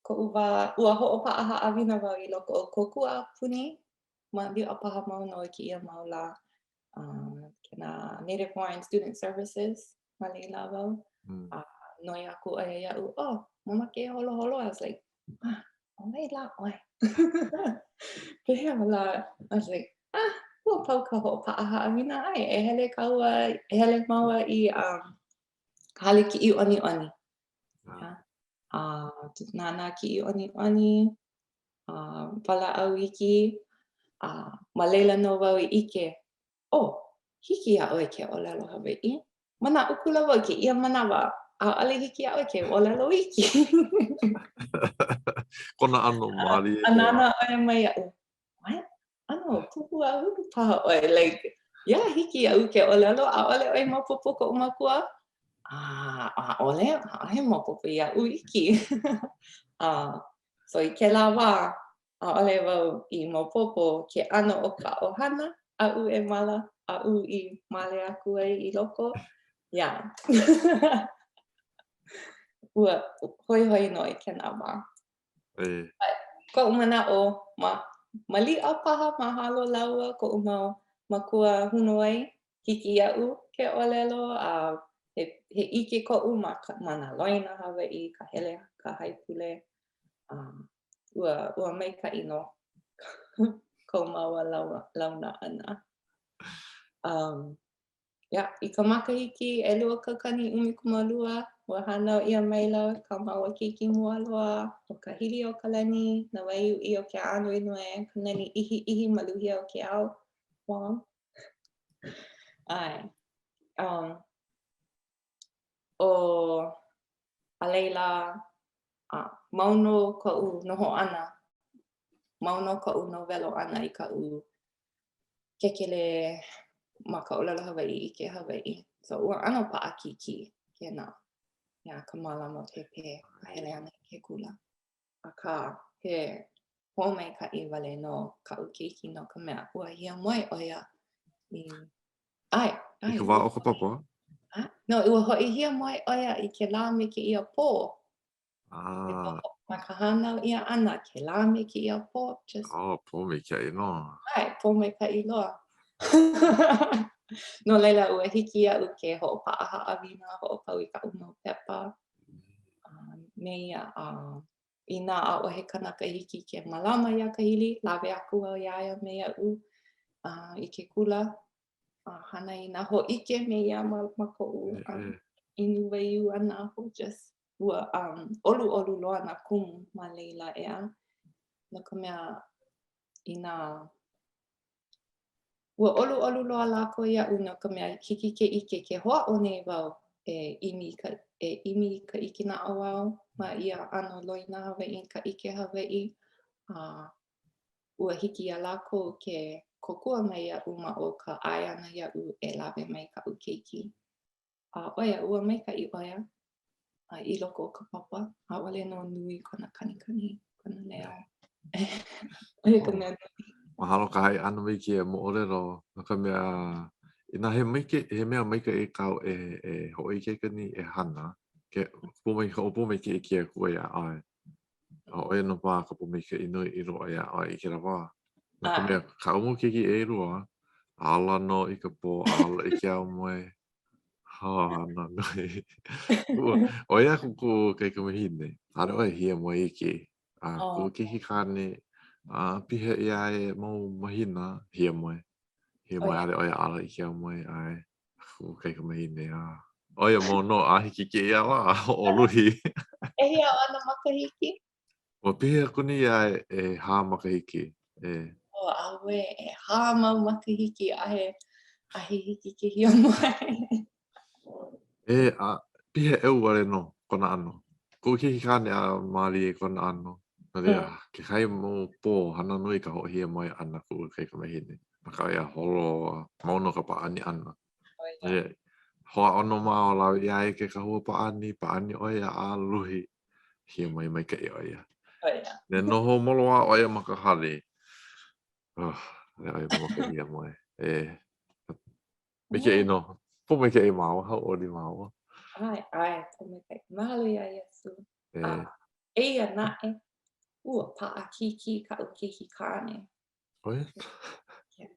koʻu wā, ua hoʻopaʻa haʻawina wau i loko o Kōkua Aupuni, maliʻa paha mau nō i kēia mau lā, uh, kēnā Native Hawaiian Student Services, ma laila wau. Mm. A noi aku ʻo ia iaʻu, oh, mamake e holoholo. I was like, ah, ʻo wai lā ʻoe? Pehea lā? I was like, ah, ua pau ka hoʻopaʻa haʻawina ʻae, e hele kāua, e hele māua i um, ka hale kiʻi ʻoniʻoni. Ah. A uh, nānā kiʻi ʻoniʻoni, a uh, walaʻau iki, a uh, ma laila nō wau i ʻike, oh, hiki iā ʻoe ke ʻōlelo Hawaiʻi. Manaʻo kula wau kēia manawa, ʻaʻole hiki iā ʻoe ke ʻōlelo iki. Kona ʻano mālie. A nānā ʻo ia mai iaʻu, what? ʻAno pupu a hulu paha ʻoe. Like, yeah, hiki iaʻu ke ʻōlelo, ʻaʻole ʻoe maopopo koʻu makua? Ah, ʻaʻole, ʻaʻohe maopopo iaʻu iki. uh, so i kēlā wā, ʻAʻole wau i maopopo ke ʻano o ka ʻohana aʻu e mala, aʻu i male aku ai i loko. Yeah. Ua hoihoi nō i kēnā wā. E. But, koʻu manaʻo, ma, maliʻa paha mahalo lāua koʻu mau makua hūnōai, hiki iaʻu ke ʻōlelo a he, he ʻike koʻu ma, ka, ma nā loina Hawaiʻi, ka hele, ka haipule. Um, ua, ua maikaʻi nō. Ko māua launa ʻana. Um, yeah, i ka makahiki 2012, ua hānau ʻia maila kā māua keiki mua loa, ʻo Kahiliokalani, nā wai uʻi o ke ānuenue, ka nani ʻihiʻihi maluhia o ke ao. Wong. ʻAe. Um, ʻo, a laila, a, mau nō koʻu noho ʻana, mau nō koʻu nowelo ʻana i kaʻu kēkelē ma ka ʻōlelo Hawaiʻi, ʻike Hawaiʻi. So, ua ʻano paʻakikī kēnā, yeah, ka mālama pēpē ka hele ʻana i ke kula. Akā, he pōmaikaʻi wale nō kaʻu keiki no ka mea, ua hiamoe ʻo ia i, ʻae, ʻae. I ka wā o ka papa? ʻAe, no, ua hoʻi hiamoe ʻo ia i kēlā me kēia pō. Ah. Ma ka hānau ʻia ʻana, kēlā me kēia pō. Just... Oh, pōmaikaʻi nō. ʻAe, pōmaikaʻi loa. No laila, ua hiki iaʻu ke hoʻopaʻa haʻawina, hoʻopau i kaʻu mau pepa. Uh, me ia, uh, inā ʻaʻohe kanaka hiki ke mālama iā Kahili, lawe aku au iā ia me iaʻu uh, i ke kula. A hana i nā hōʻike me ia ma, ma koʻu um, inu waiū ʻana. Just, ua um, ʻoluʻolu loa nā kumu ma laila, ʻeā. No ka mea, inā ua ʻoluʻolu loa lākou iaʻu no ka mea hiki ke ʻike ke hoʻāʻo nei wau e ʻimi i ka e ʻimi i ka ʻike naʻauao ma ia ʻano loina Hawaiʻi, ka ʻike Hawaiʻi, a ua hiki iā lākou ke kōkua mai iaʻu ma o ka ʻae ʻana iaʻu e lawe mai kaʻu keiki. A ʻo ia, ua maikaʻi ʻo ia a i loko o ka papa, ʻaʻole nō nui kona kanikani, kona leo. ʻO ia ka mea nui. Mahalo ka haʻi ʻana mai i kēia moʻolelo, no ka mea, inā he maike, he mea maikaʻi kāu e, e hoʻoikaika nei e hana, ke hoʻopōmaikaʻi ke Akua iā ʻoe. A ʻo ia nō paha ka pōmaikaʻi nui i loaʻa iā ʻoe i kēlā wā. No ka mea, kaʻu mau keiki ʻelua, ala nō i ka pō, ala i ke aumoe. Ha, hana nui. Ua, ʻoi aku kuʻu kaikamahine, ʻaʻole ʻo ia hiamoe iki. A kuʻu keiki kāne, a piha iā ia mau mahina, hiamoe. Hiamoe, ʻaʻole ʻo ia ala i ke aumoe, ʻae. Kuʻu kaikamahine, a ʻo ia mau nō a hiki i kēia lā, hoʻoluhi. ʻEhia ona makahiki? Ua piha aku nei iā ia ʻehā makahiki. E. Oh, ʻauē, ʻehā mau makahiki a he, a he hiki ke hiamoe. E, a piha ʻeu wale nō kona ʻano. Kuʻu keiki kāne a mālie kona ʻano. No laila, mm. kekahi mau pō hana nui ka hoʻohiamoe ʻana kuʻu kaikamahine. Akā ia holo mau nō ka pāʻani ʻana. Oh, yeah. Hoʻāʻo nō māua lawe iā ia i ke kahua pāʻani, pāʻani ʻo ia a luhi. Hiamoe maikaʻi ʻo ia. Oh, yeah. Ne noho moloā ʻo ia ma ka hale. Oh, ʻaʻole ʻo ia mamake hiamoe. E, Maikaʻi nō. Pōmaikaʻi māua, hauʻoli māua. ʻAe, ʻae, pōmaikaʻi. Mahalo iā Iesū. E. A, eia naʻe, ua paʻakikī kaʻu keiki kāne. ʻOe?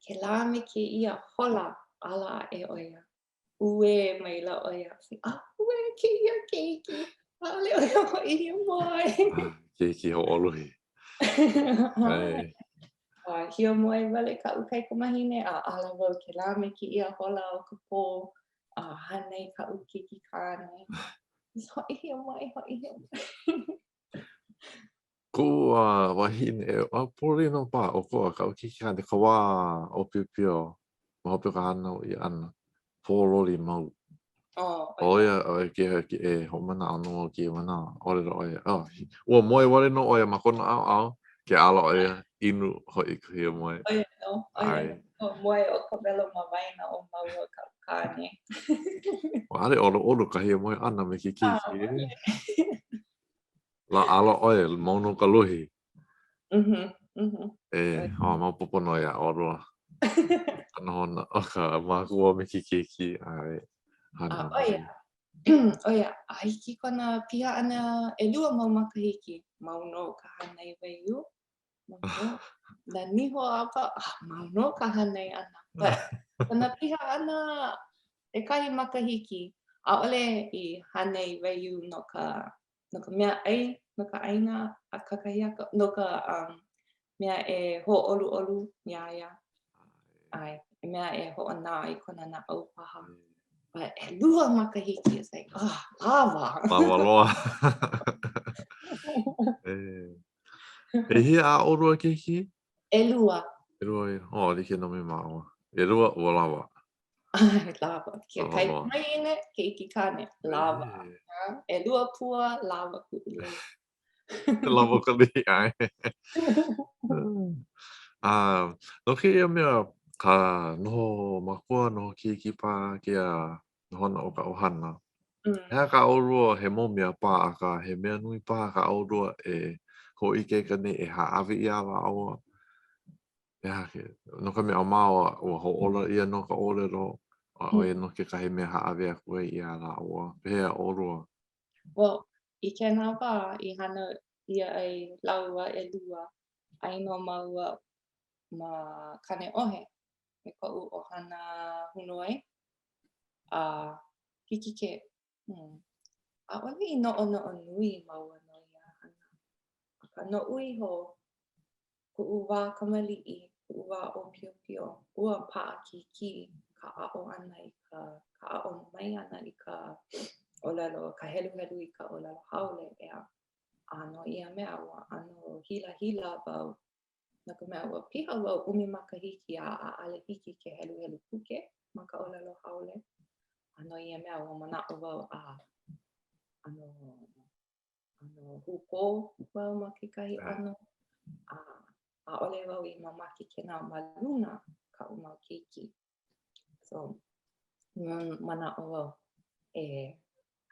Kēlā me kēia hola ala aʻe ʻo ia. Uē maila ʻo ia. Auē kēia keiki, ʻaʻole ʻo ia hoʻi hiamoe. Keiki hoʻoluhi. ʻAe. A hiamoe wale kaʻu kaikamahine, a ala wau kēlā me kēia hola o ka pō, a hānai kaʻu keiki kāne. Hoʻi hiamoe, hoʻi hiamoe. Kuʻu uh, wahine, a poli nō paha, ʻokoʻa kaʻu keiki kāne, ka wā ʻōpiopio, ma hope o ka hānau ʻia ʻana, pōloli mau. Oh, ʻO ia, ʻo ia ke, e hoʻomanaʻo nō au kēia manawa, ʻōlelo ʻo ia, oh, ua moe wale nō ʻo ia ma kona ʻaoʻao, ke ala ʻo ia, inu hoʻi ka hiamoe. ʻO ia nō, ʻo ia nō, moe ʻo Kawelo ma waena o māua kaʻu kāne. ʻAʻole ʻoluʻolu ka hiamoe ʻana me ke keiki, e. La ala ʻoe, mau nō ka luhi. Mm-hmm, mm-hmm. E, oh, maopopo nō iā ʻolua. Ka nohona o ka makua me ke keiki, ʻae. A ʻo ia, ʻo ia, a hiki kona piha ʻana ʻelua mau makahiki, mau nō ka hānai waiū. Mau nō. Nā niho a pau, ah, mau nō ka hānai ʻana. But, kona piha ʻana ʻekahi makahiki, ʻaʻole i hānai waiū no ka no ka mea ʻai, no ka ʻaina a kakahiaka, no ka um, Mea e hōʻoluʻolu iā ia. ʻAe, mea e hoʻonā i kona naʻau paha. But ʻelua makahiki, it's like, oh, lawa. Lawa loa. e. ʻEhia a ʻolua keiki? ʻElua. ʻElua ia. Oh, like nō me māua. ʻElua, ua lawa. ʻAe, lawa. Ke kaikamahine, keiki kāne, lawa. ʻElua pua, lawa kuʻu lei. Lawa ka lei, ʻae. A no kēia mea, ka noho makua, noho keiki paha, kēia nohona o ka ʻohana. Mm. He aha kā ʻolua, he mau mea paha, akā he mea nui paha kā ʻolua e hoʻoikaika nei e hāʻawi iā lāua. He aha ke, no ka mea, ʻo māua, ua hoʻōla ʻia nō ka ʻōlelo, a ʻo ia nō kekahi mea hāʻawi aku ai iā lāua. Pehea ʻolua? Well, i kēnā wā i hānau ʻia ai lāua ʻelua, aia nō māua ma Kāneʻohe me koʻu ʻohana hūnōai. A hiki ke, hmm, ʻaʻole i noʻonoʻo nui māua no ia hana. Akā noʻu iho, Kuʻu wā kamaliʻi, kuʻu wā ʻōpiopio, ua paʻakikī ka aʻo ʻana i ka, ka aʻo mai ʻana i ka ʻōlelo, ka heluhelu i ka ʻōlelo haole, ʻeā. A no ia mea, ua ʻano hilahila wau, no ka mea, ua piha wau ʻumi makahiki a ʻaʻale hiki ke heluhelu puke ma ka ʻōlelo haole. A no ia mea, ua manaʻo wau, a ʻano ʻano hūpō wau ma kekahi ʻano, a ʻaʻole wau i mamake kēnā ma luna kaʻu mau keiki. So, manaʻo wau e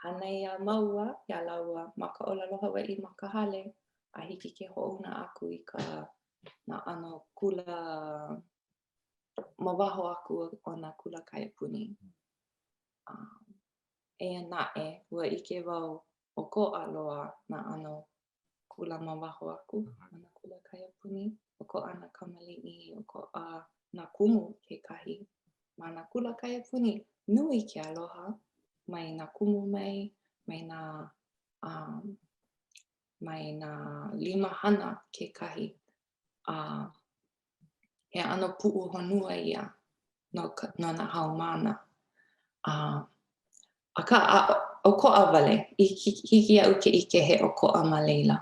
hānai iā māua, iā lāua ma ka ʻōlelo Hawaiʻi ma ka hale, a hiki ke hoʻouna aku i ka nā ʻano kula ma waho aku o nā kula kaiapuni. Eia naʻe, ua ʻike wau ʻokoʻa loa nā ʻano kula ma waho aku o nā kula kaiapuni, ʻokoʻa nā kamaliʻi, ʻokoʻa nā kumu kekahi. Ma nā kula kaiapuni, nui ke aloha mai nā kumu mai, mai nā um, mai nā limahana kekahi. A he ʻano puʻuhonua ia no, ka, no nā haumāna. A, akā, a, ʻokoʻa wale, i hiki iaʻu ke ʻike he ʻokoʻa ma laila.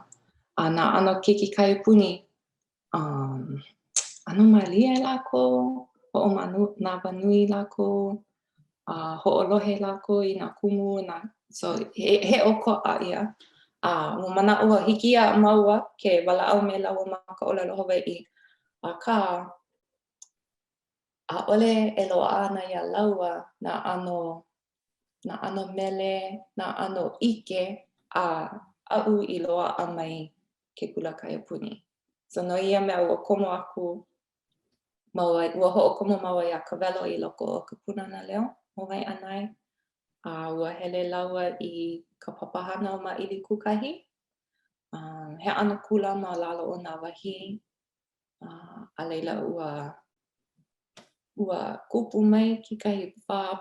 A nā ʻano keiki kaiapuni, um, ʻano mālie lākou, hoʻomanawanui lākou, a hoʻolohe lākou i nā kumu, nā, so he, he ʻokoʻa ia. A ua manaʻo wau, hiki iā māua ke walaʻau me lāua ma ka ʻōlelo Hawaiʻi, akā, ʻaʻole e loaʻa ana iā lāua nā ʻano, nā ʻano mele, nā ʻano ʻike a aʻu i loaʻa mai ke kula kaiapuni. So no ia mea, ua komo aku māua, ua hoʻokomo māua iā Kawelo i loko o ka Pūnana Leo o Waiʻanae, a ua hele lāua i ka papahana o Māʻilikūkahi. Um, he ʻano kula ma lalo o Nāwahī, uh, a laila ua ua kupu mai kekahi wā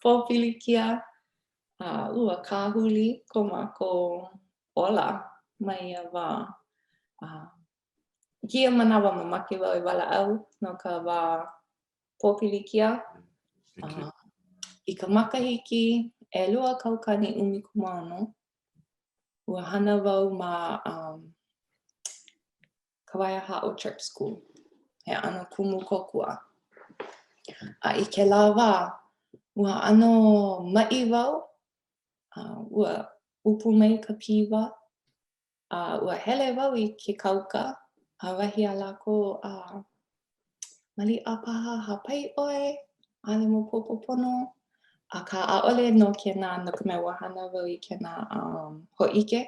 pōpilikia, a ua kāhuli ko mākou ola ma ia wā. Uh, I kēia manawa, mamake wau e walaʻau no ka wā pōpilikia. Uh, I ka makahiki 2016, ua hana wau ma um, Kawaiahaʻo Church School, he ʻano kumu kōkua. A i kēlā wā, ua ʻano maʻi wau, uh, ua ʻupu mai ka piwa, A ua hele wau i ke kauka, a wahi a lākou, a maliʻa paha hāpai ʻoe, ʻaʻole maopopo pono, akā ʻaʻole nō kēnā no ka mea ua hana wau i kēnā um, hōʻike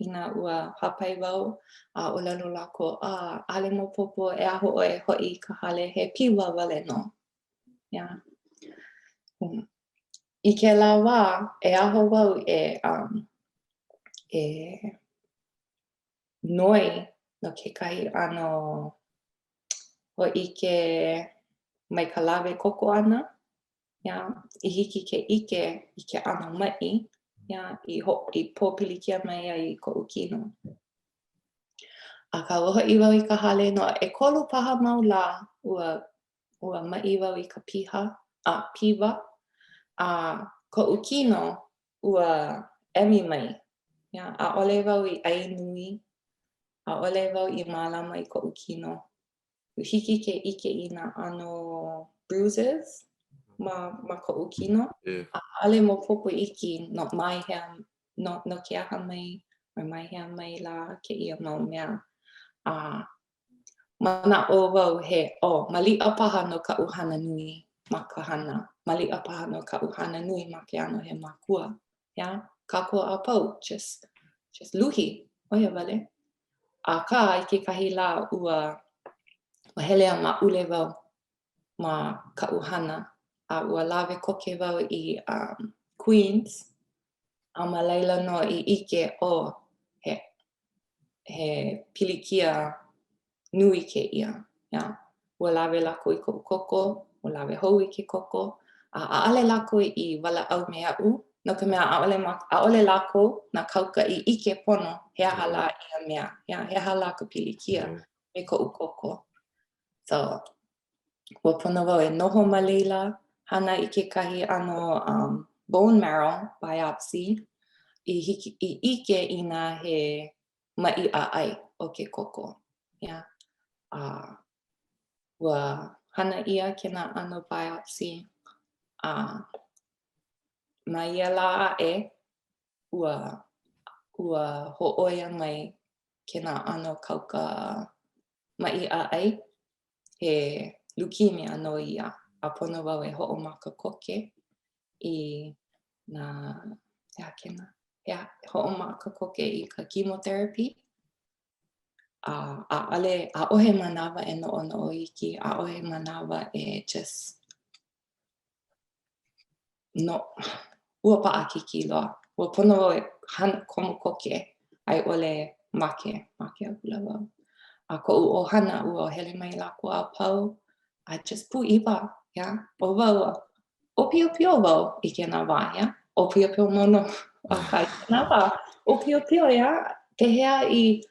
inā ua hāpai wau, a ʻōlelo lākou, a ʻaʻole maopopo e aho ʻoe e hoʻi i ka hale, he piwa wale nō. Yeah. Um, I kēlā wā, e aho wau e, um, e noi no kekahi ʻano hōʻike mai ka lawe koko ʻana, yeah, i hiki ke ʻike i ke ʻano maʻi, yeah, i, ho i pōpilikia mai ai i koʻu kino. Akā, ua hoʻi wau i ka hale no ʻekolu paha mau lā, ua, ua maʻi wau i ka piha, a, piwa, a koʻu kino, ua emi mai. Yeah, ʻaʻole wau i ʻai nui, ʻaʻole wau i mālama i koʻu kino. Hiki ke ʻike i nā ʻano bruises ma, ma koʻu kino. Yeah. ʻAʻole maopopo iki no mai hea, no, no ke aha mai, or mai hea mai lā kēia mau mea. A manaʻo wau he, oh, maliʻa paha no kaʻu hana nui ma ka hana. Maliʻa paha no kaʻu hana nui ma ke ʻano he makua. Yeah? Kākou a pau, just, just luhi, ʻo ia wale. Akā, i kekahi lā, ua, ua hele a maʻule wau ma kaʻu hana, a ua lawe koke wau i um, Queens, a ma laila nō i ʻike, oh, he, he pilikia nui kēia, yeah. Ua lawe lākou i koʻu koko, ua lawe hou i ke koko, a ʻaʻole lākou i walaʻau me aʻu, no ka mea, ʻaʻole ma, ʻaʻole lākou, nā kauka i ʻike pono he aha lā ia mea, yeah, he aha lā ka pilikia me koʻu koko. So, ua pono wau e noho ma laila, hana i kekahi ʻano um, bone marrow biopsy i hiki, i ʻike inā he maʻi ʻaʻai o ke koko. Yeah. A ua hana ʻia kēnā ʻano biopsy. A ma ia lā aʻe, ua, ua hōʻoia mai kēnā ʻano kauka maʻi ʻaʻai, he leukemia nō ia, a pono wau e hoʻomaka koke i nā, he aha kēnā? Yeah, hoʻomaka koke i ka chemotherapy. A ʻaʻole, ʻaʻohe manawa e noʻonoʻo iki, ʻaʻohe manawa e just no, ua paʻakikī loa. Ua pono wau e hana komo koke a i ʻole make, make akula wau. A koʻu ʻohana, ua hele mai lākou a pau, a just pūʻiwa, yeah. ʻO wau, ʻōpiopio wau i kēnā wā, yeah. ʻŌpiopio mau nō, akā i kēnā wā, ʻōpiopio, yeah. Pehea i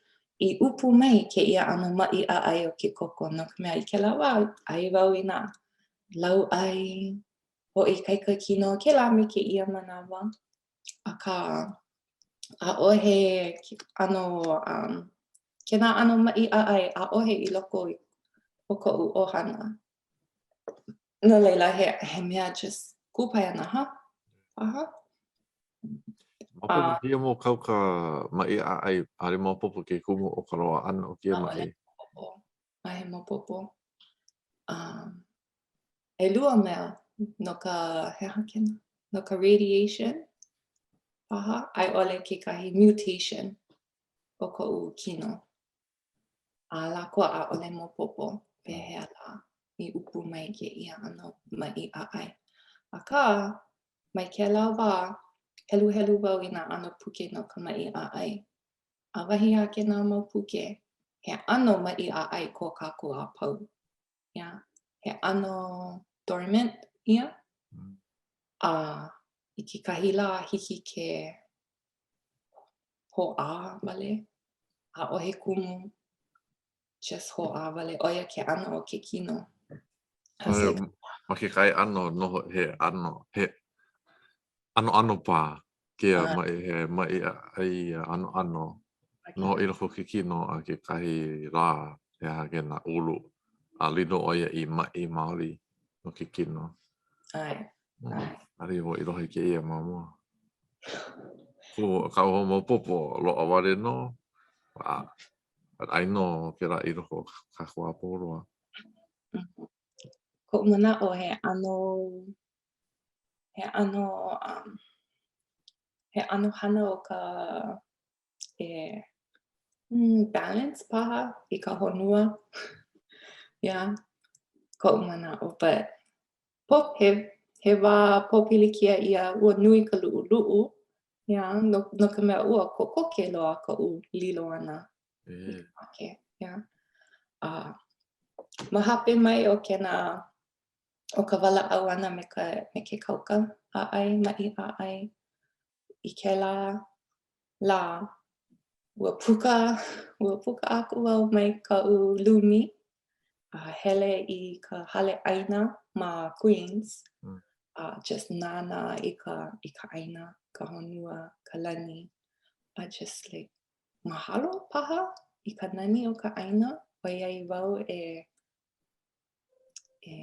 i ʻupu mai kēia ʻano maʻi ʻaʻai o ke koko, no ka mea, i kēlā wā, ʻai wau i nā lauʻai, hoʻoikaika kino, kēlā me kēia manawa. Akā, ʻaʻohe ʻano, um, kēnā ʻano maʻi ʻaʻai, ʻaʻohe i loko o koʻu ʻohana. No laila, he, he mea just kūpaianaha paha. Maopopo uh, kēia mau kauka maʻi ʻaʻai, ʻaʻole maopopo ke kumu o ka loaʻa ʻana o kēia maʻi. ʻAʻole maopopo. Um, ʻelua mea no ka, he aha kēnā? No ka radiation paha, a i ʻole kekahi mutation o koʻu kino. A lākou ʻaʻole maopopo pehea lā i ʻupu mai kēia ʻano maʻi ʻaʻai. Akā, mai kēlā wā, heluhelu wau i nā ʻano puke no ka maʻi ʻaʻai. A wahi a kēnā mau puke, he ʻano maʻi ʻaʻai ko kākou a pau. Yeah. He ʻano dormant ia. Mm. A i kekahi lā, hiki ke hōʻā wale, ʻaʻohe kumu, just hōʻā wale, ʻo ia ke ʻano o ke kino. Ma kekahi ʻano nō hoʻi, he ʻano, he ʻanoʻano paha kēia maʻi, he maʻi ʻaʻai ʻanoʻano noho i loko o ke kino a kekahi lā, he aha kēnā ulu, a lilo ʻo ia i maʻi maoli no ke kino. ʻAe, ʻAe. ʻAʻole wau i lohe i kēia ma mua. Kū kaʻu hoʻomaopopo, loaʻa wale nō, a ʻai nō kēlā i loko o kākou a pau loa. Koʻu manaʻo he ʻano, he ʻano, um, he ʻano hana o ka e mm, balance paha i ka honua. Yeah, koʻu manaʻo, but Po, he, he wā pōpilikia ia, ua nui ka luʻuluʻu, yeah, no, no ka mea ua kokoke loa koʻu lilo ʻana i ka make, yeah. A ma hape mai o kēnā, o ka walaʻau ʻana me ka, me ke kauka ʻaʻai, maʻi ʻaʻai, i kēlā lā, ua puka, Ua puka aku wau mai kaʻu lumi a hele i ka hale ʻaina ma Queens mm. a just nānā i ka, i ka ʻāina, ka honua, ka lani. A just like mahalo paha i ka nani o ka ʻāina ʻoiai wau e e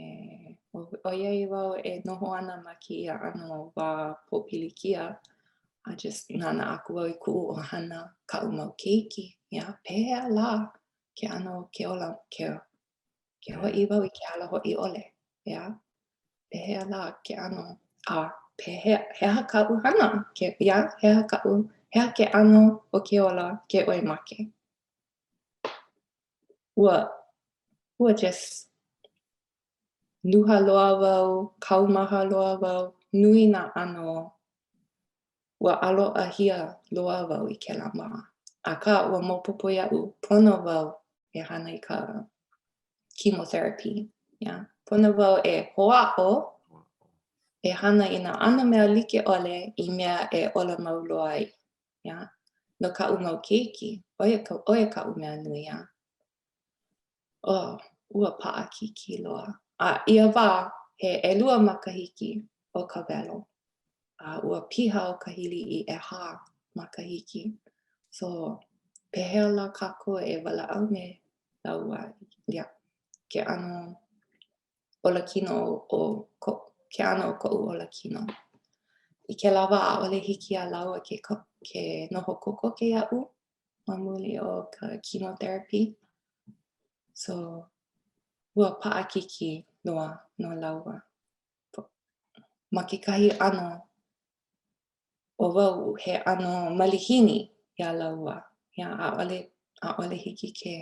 ʻoiai wau e noho ana ma kēia ʻano wā pōpilikia, a just nānā aku wau i kuʻu ʻohana, kaʻu mau keiki, yeah, pehea lā ke ʻano o ke ola, ke, ke hoʻi wau i ke ala hoʻi ʻole, yeah? Pehea lā ke ʻano, a pehea, he aha kaʻu hana, ke, yeah, he aha kaʻu, he aha ke ʻano o ke ola ke ʻoe make? Ua, ua just nuha loa wau, kaumaha loa wau, nui nā ʻano, ua ʻaloʻahia loa wau i kēlā wā. Akā, ua maopopo iaʻu, pono wau e hana i ka chemotherapy, yeah. Pono wau e hoʻāʻo e hana i nā ʻano mea like ʻole i mea e ola mau loa ai. Yeah. No kaʻu mau keiki, ʻo ia ka, ʻo ia kaʻu mea nui, yeah. Oh, ua paʻakikī loa. A ia wā, he ʻelua makahiki o Kawelo. A ua piha ʻo Kahili i ʻehā makahiki. So, pehea lā kākou e walaʻau me lāua, yeah, ke ʻano olakino o ko, ke ʻano o koʻu olakino. I kēlā wā, ʻaʻole hiki iā lāua ke, ke noho kokoke iaʻu ma muli o ka chemotherapy. So, ua paʻakikī loa no lāua. Ma kekahi ʻano, ʻo wau he ʻano malihini iā lāua. Yeah, ʻaʻole, ʻaʻole hiki ke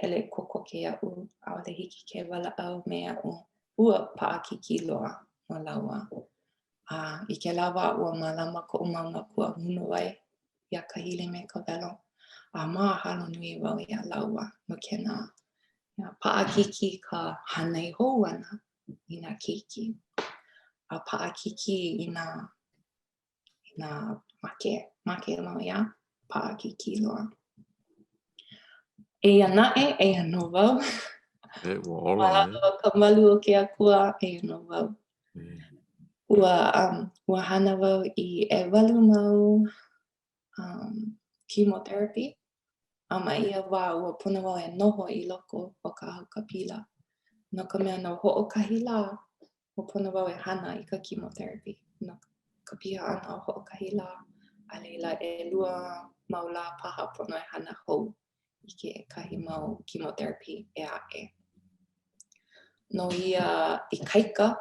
hele kokoke iaʻu, ʻaʻole hiki ke walaʻau me aʻu. Ua paʻakikī loa no lāua. A i kēlā wā, ua mālama koʻu mau mākua munowai iā Kahili me Kawelo. A mahalo nui wau iā lāua no kēnā. Yeah, paʻakikī ka hānai hou ʻana i nā keiki. A paʻakikī i nā, i nā make, make nō, yeah, paʻakikī loa. Eia naʻe, eia nō wau. E, ua ola, e. Ma ka malu o ke Akua, eia nō wau. Mm. Ua, um, ua hana wau i ʻewalu mau um, chemotherapy. A ma ia wā, ua pono wau e noho i loko o ka haukapila. No ka mea, no hoʻokahi lā, ua pono wau e hana i ka chemotherapy. No ka piha ʻana o hoʻokahi lā, a laila, ʻelua mau lā paha pono e hana hou i kekahi mau chemotherapy ʻē aʻe. No ia ikaika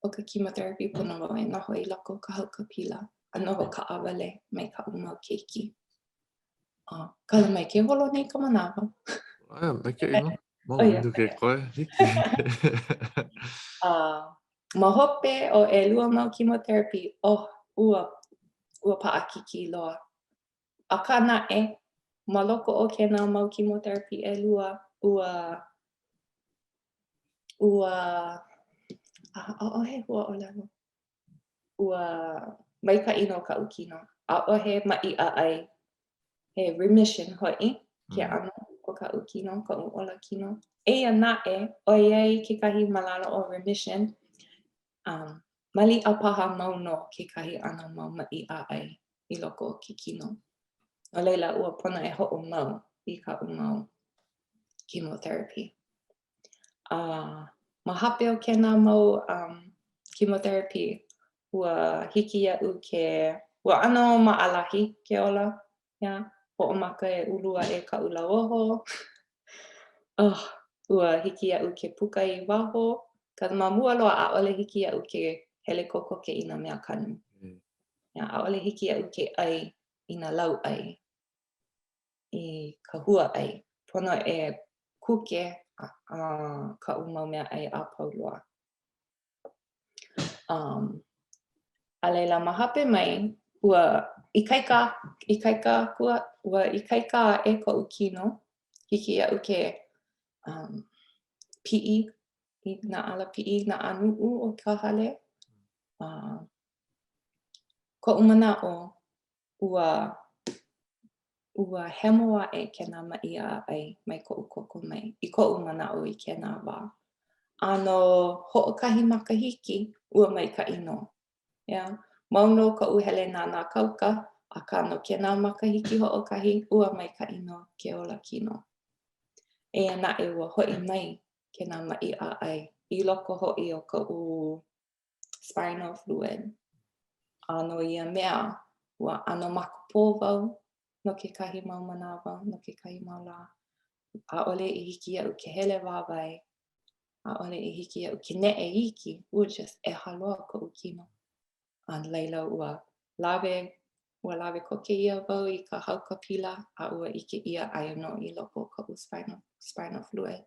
o ka chemotherapy, pono wau e noho i loko o ka haukapila a noho kaʻawale mai kaʻu mau keiki. Oh, kala mai ke holo nei ka manawa. Aia, maikaʻi nō. Mau oh, minuke koe, hiki. uh, ma hope o ʻelua mau chemotherapy, oh, ua, ua paʻakikī loa. Akā naʻe, ma loko o kēnā mau chemotherapy ʻelua, ua, ua, ʻaʻohe huaʻōlelo. Ua maikaʻi nō kaʻu kino. ʻAʻohe maʻi ʻaʻai. He remission hoʻi ke mm. ʻano o kaʻu kino, koʻu ola kino. Eia naʻe, ʻoiai kekahi ma lalo o remission, um, maliʻa paha mau nō kekahi ʻano mau maʻi ʻaʻai i loko o ke kino. No laila, ua pono e hoʻomau i kaʻu mau chemotherapy. A ma hope o kēnā mau um, chemotherapy, ua hiki iaʻu ke, ua ʻano maʻalahi ke ola, yeah. Hoʻomaka e ulu aʻe kaʻu lauoho. Oh, ua hiki iaʻu ke puka i waho. Ka ma mua loa, ʻaʻole hiki iaʻu ke hele kokoke i nā mea kanu. Mm. Yeah, ʻaʻole hiki iaʻu ke ʻai i nā lauʻai, i ka huaʻai. Pono e kuke uh, kaʻu mau mea ʻai a pau loa. Um, a laila, ma hope mai, ua ikaika, ikaika aku, ua ikaika aʻe koʻu kino, hiki iaʻu ke um, piʻi i nā alapiʻi, nā ʻanuʻu o ka hale. Uh, koʻu manaʻo, ua. Ua hemo aʻe kēnā maʻi ʻaʻai mai koʻu koko mai, i koʻu manaʻo i kēnā wā. A no hoʻokahi makahiki, ua maikaʻi nō. Yeah. Mau nō koʻu hele nānā kauka, akā no kēnā makahiki hoʻokahi, ua maikaʻi nō ke ola kino. Eia naʻe ua hoʻi mai kēnā maʻi ʻaʻai i loko hoʻi o koʻu spinal fluid. A no ia mea, ua ʻano makapō wau no kekahi mau manawa, no kekahi mau lā. ʻAʻole i hiki iaʻu ke hele wāwae, ʻaʻole i hiki iaʻu ke neʻe iki, ua just ʻeha loa koʻu kino. A no laila, ua lawe, ua lawe koke ʻia wau i ka haukapila a ua ʻike ʻia aia nō i loko o koʻu spinal, spinal fluid.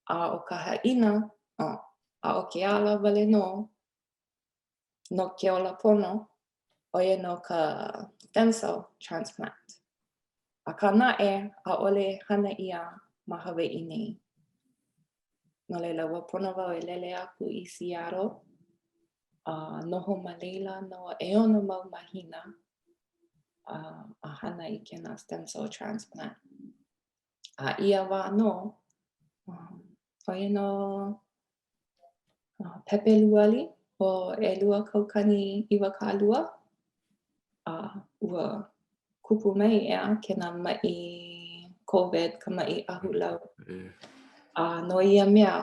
A ʻo ka haʻina, oh, a ʻo ke ala wale nō no ke ola pono, ʻo ia nō ka stem cell transplant. Akā naʻe, ʻaʻole hana ʻia ma Hawaiʻi nei. No laila, ua pono wau e lele aku i Seattle a noho ma laila no ʻeono mau mahina a, a hana i kēnā stem cell transplant. A ia wā nō, ʻo ia nō Pepeluali o 2020, a ua kupu mai, ʻeā, kēnā maʻi COVID, ka maʻi ahulau. A no ia mea,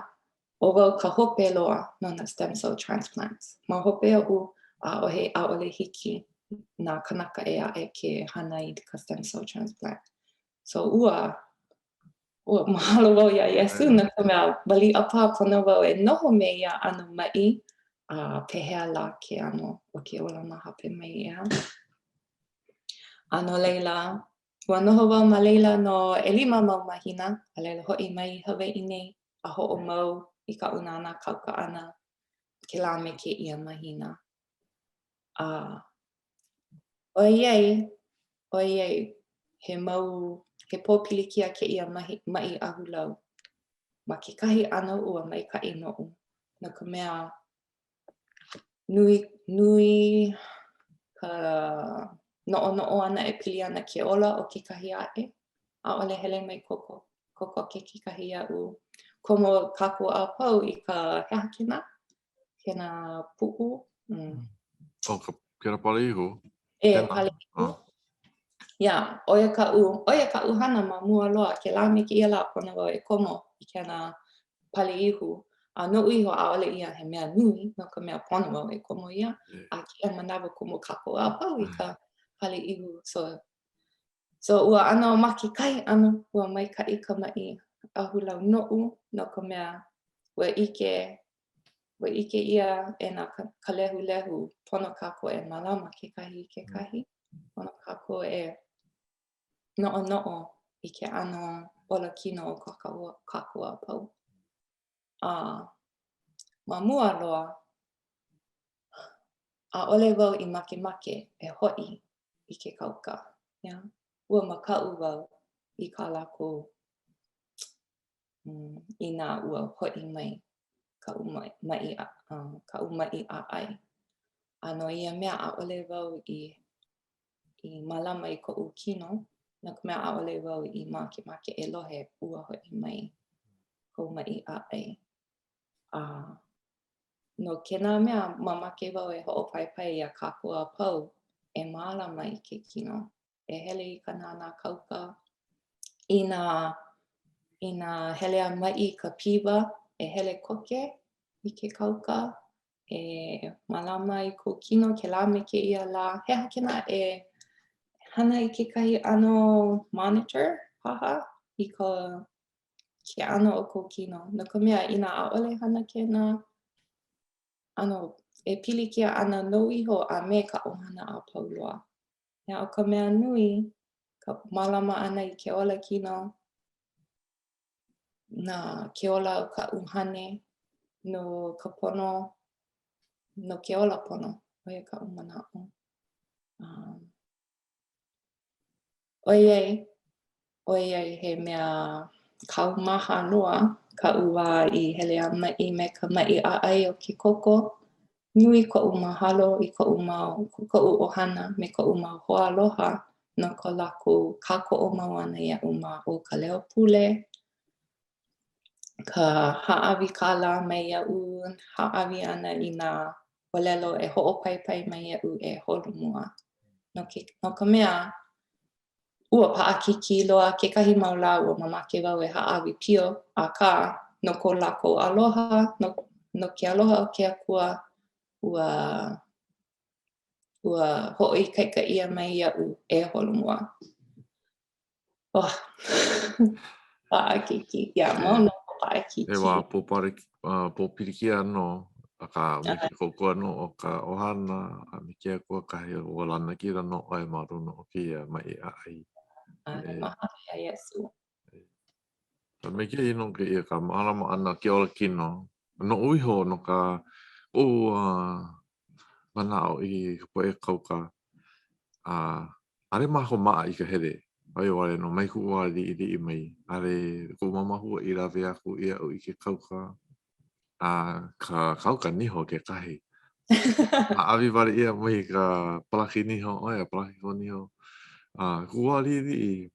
ʻo wau ka hope loa no nā stem cell transplants. Ma hope oʻu, ʻaʻohe, ʻaʻole hiki nā kanaka ʻē aʻe ke hana i ka stem cell transplant. So ua, ua mahalo wau iā Iesū no ka mea, maliʻa paha pono wau e noho me ia ʻano maʻi, a pehea lā ke ʻano o ke ola ma hope mai, ʻeā? A no laila, ua noho wau ma laila no ʻelima mau mahina, a laila hoʻi mai i Hawaiʻi nei a hoʻomau i kaʻu nānā kauka ʻana kēlā me kēia mahina. A ʻoiai, ʻoiai he mau, he pōpilikia kēia mahi, maʻi ahulau, ma kekahi ʻano ua maikaʻi noʻu, no ka mea, nui, nui ka noʻonoʻo ʻana e pili ana ke ola o kekahi aʻe. ʻAʻole hele mai koko, kokoke kekahi iaʻu. Komo kākou a pau i ka, he aha kēnā? Kēnā puʻu. Mm. Oh, ka, kēnā pale ihu. E, pale ihu. Oh. Yeah, ʻo ia kaʻu, ʻo ia kaʻu hana ma mua loa, kēlā me kēia lā pono wau e komo i kēnā pale ihu. A noʻu iho, ʻaʻole ia he mea nui, no ka mea pono wau e komo ia. A kēia manawa komo kākou a pau i ka pale ihu. So, so ua ʻano ma kekahi ʻano, ua maikaʻi ka maʻi ahulau noʻu, no ka mea, ua ʻike ua ʻike ʻia e nā ka lehulehu, pono kākou e mālama kekahi i kekahi, pono kākou e noʻonoʻo i ke ʻano ola kino o kākou, kākou a pau. A ma mua loa, ʻaʻole wau i makemake e hoʻi i ke kauka. Yeah? Ua makaʻu wau i kā lākou inā ua hoʻi mai kaʻu maʻi, kaʻu maʻi ʻaʻai. A no ia mea, ʻaʻole wau i, i mālama i koʻu kino, no ka mea, ʻaʻole wau i makemake e lohe ua hoʻi mai kou maʻi ʻaʻai. A no kēnā mea, mamake wau e hoʻopaipai iā kākou a pau e mālama i ke kino. e hele i ka nānā kauka. Inā, inā hele a maʻi ka piwa, e hele koke i ke kauka, e mālama i kou kino kēlā me kēia lā. He aha kēnā e hana i kekahi ʻano monitor paha i ka ke ʻano o kou kino. No ka mea, inā ʻaʻole hana kēnā, ʻano e pilikia ana nou iho a me ka ʻohana a pau loa. Yeah, ʻo ka mea nui, ka mālama ʻana i ke ola kino, na ke ola o ka ʻuhane, no ka pono, no ke ola pono, ʻo ia kaʻu manaʻo. Um, ʻoiai, ʻoiai he mea kaumaha loa kaʻu wā i hele a maʻi me ka maʻi ʻaʻai o ke koko, nui koʻu mahalo i koʻu mau, koʻu ʻohana me koʻu mau hoaaloha. no ko lākou kākoʻo mau ʻana iaʻu ma o ka leo pule, ka hāʻawi kālā mai iaʻu, hāʻawi ʻana i nā ʻōlelo e hoʻopaipai mai iaʻu e holomua. No ke, no ka mea, ua paʻakikī loa kekahi mau lā ua mamake wau e hāʻawi pio, akā, no ko lākou aloha, no, no ke aloha o ke Akua, ua, ua hoʻoikaika ʻia mai iaʻu e holomua. Oh. Paʻakikī. Yeah, mau nō ka paʻakikī. He wā pōpale, uh, pōpilikia nō, akā me ke kōkua nō o ka ʻohana a me ke akua kahi ua lanakila nō ʻoe ma luna o kēia maʻi ʻaʻai. ʻAe, mahalo iā Iesū. A me kēia nō kēia ka mālama ʻana ke ola kino. Noʻu iho no ka koʻu uh, manaʻo i ka poʻe kauka a uh, ʻaʻole mākou maʻa i ka hele, ʻo ia wale nō, mai kuʻu wā liʻiliʻi mai, ʻaʻole koʻu mau mākua i lawe aku iaʻu i ke kauka, a ka kauka niho kekahi. Hāʻawi wale ʻia mai ka palaki niho, ʻo ia, palaki kō niho. A kuʻu wā liʻiliʻi,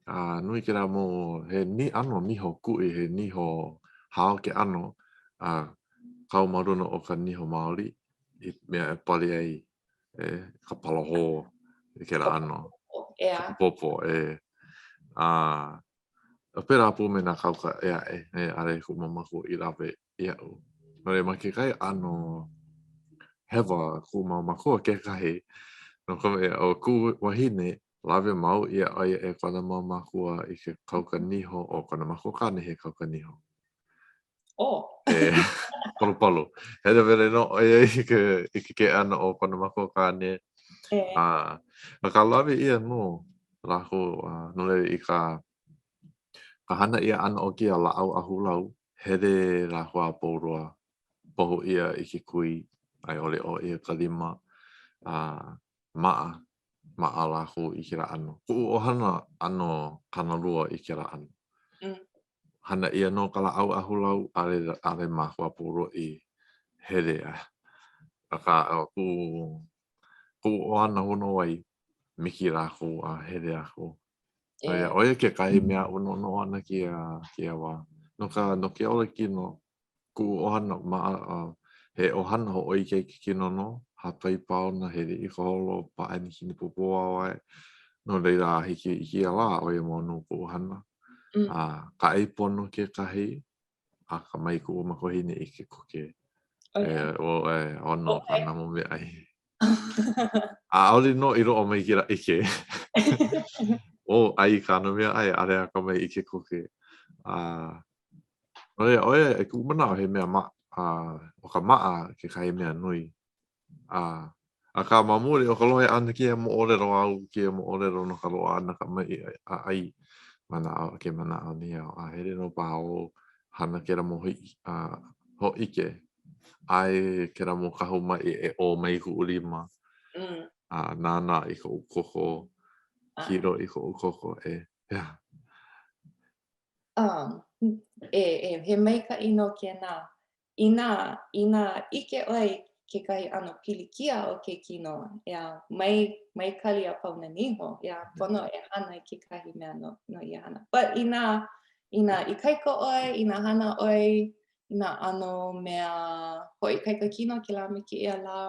a nui kēlā mau, he ni, ʻano niho kuʻi, he niho hao ke ʻano, a kau ma luna o ka niho maoli i mea e pali ai e, ka palahō i kēlā ʻano. ʻEā. Ka popo, e. A, a pēlā pū me nā kauka ʻē aʻe, e, ʻaʻole kuʻu mau mākua i lawe iaʻu. No laila, ma kekahi ʻano hewa kuʻu mau mākua kekahi, no ka mea, ʻo kuʻu wahine, lawe mau ʻia ʻo ia e kona mau mākua i ke kauka niho, ʻo kona makuakāne he kauka niho. Oh. E, palupalu. Hele wale nō ʻo ia i ke, i ke keʻena o kona makuakāne. E. A, akā lawe ʻia nō lākou, a, no laila i ka, ka hana ʻia ʻana o kēia lāʻau ahulau, hele lākou a pau loa, pahu ʻia i ke kui, a i ʻole ʻō ʻia ka lima, a maʻa, maʻa lākou i kēlā ʻano. Kuʻu ʻohana ʻano kānalua i kēlā ʻano. Mm. Hana ʻia nō ka lāʻau ahulau, ʻaʻole, ʻaʻole mākou a pau loa i hele a. Akā, ʻo kuʻu, kuʻu ʻohana honowai, miki lākou a hele aku. ʻO ia, ʻo ia kekahi mea aʻu noʻonoʻo ana kēia, kēia wā. No ka, no ke ola kino, kuʻu ʻohana, ma, he ʻohana hoʻoikaika kino nō, hāpai paona, hele i ka holo, pāʻani kinipōpō wāwae. No laila, a hiki i kēia lā, ʻo ia mau nō kuʻu hana. Mm. A ka ʻai pono kekahi, a ka mai kuʻu makuahine i ke kuke. Oh, E, yeah. o, e, ʻono Okay. kāna mau meaʻai. A ʻaʻole nō i loaʻa mai kēlā ʻike. O, ʻai kāna meaʻai, ʻaʻole akamai i ke kuke. A, no laila, ʻo ia, i kuʻu manaʻo, he mea ma, a, ʻo ka maʻa kekahi mea nui. A, akā ma muli o ka lohe ʻana kēia moʻolelo āu, kēia moʻolelo no ka loaʻa ʻana ka maʻi ʻaʻai, manaʻo, ke manaʻo nei au, a hele nō paha ʻo hana kēlā mau a, hōʻike, ʻae kēlā mau kahu maʻi e ʻō mai i kuʻu lima, mm. a nānā i koʻu koko, kilo i koʻu koko, e, yeah. Um, e, e, he maikaʻi nō kēnā. Inā, inā ʻike ʻoe i kekahi ʻano pilikia o ke kino, ʻeā, mai, mai kali a pau nā niho, ʻeā, pono e hana i kekahi mea no, no ia hana. But inā, inā ikaika ʻoe, inā hana ʻoe i nā ʻano mea hoʻoikaika kino kēlā me kēia lā,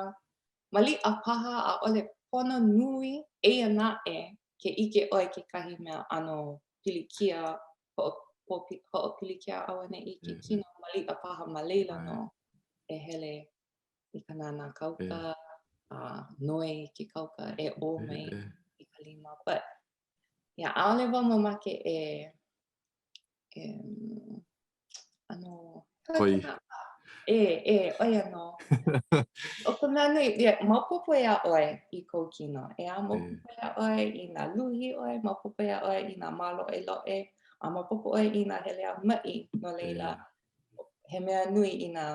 maliʻa paha ʻaʻole pono nui, eia naʻe, ke ʻike ʻoe kekahi mea ʻano pilikia hoʻopilikia auaneʻi i ke kino, maliʻa paha ma laila nō e hele i ka nānā kauka, a noi i ke kauka e ʻō mai i ka lima. But, yeah, ʻaʻole wau mamake e, e ʻano Koi. E, e, ʻo ia nō. ʻO ka mea nui, yeah, maopopo iā ʻoe i kou kino. ʻEā, maopopo iā ʻoe inā luhi ʻoe, maopopo iā ʻoe inā māloʻeloʻe, a maopopo ʻoe inā hele a maʻi. No laila, he mea nui inā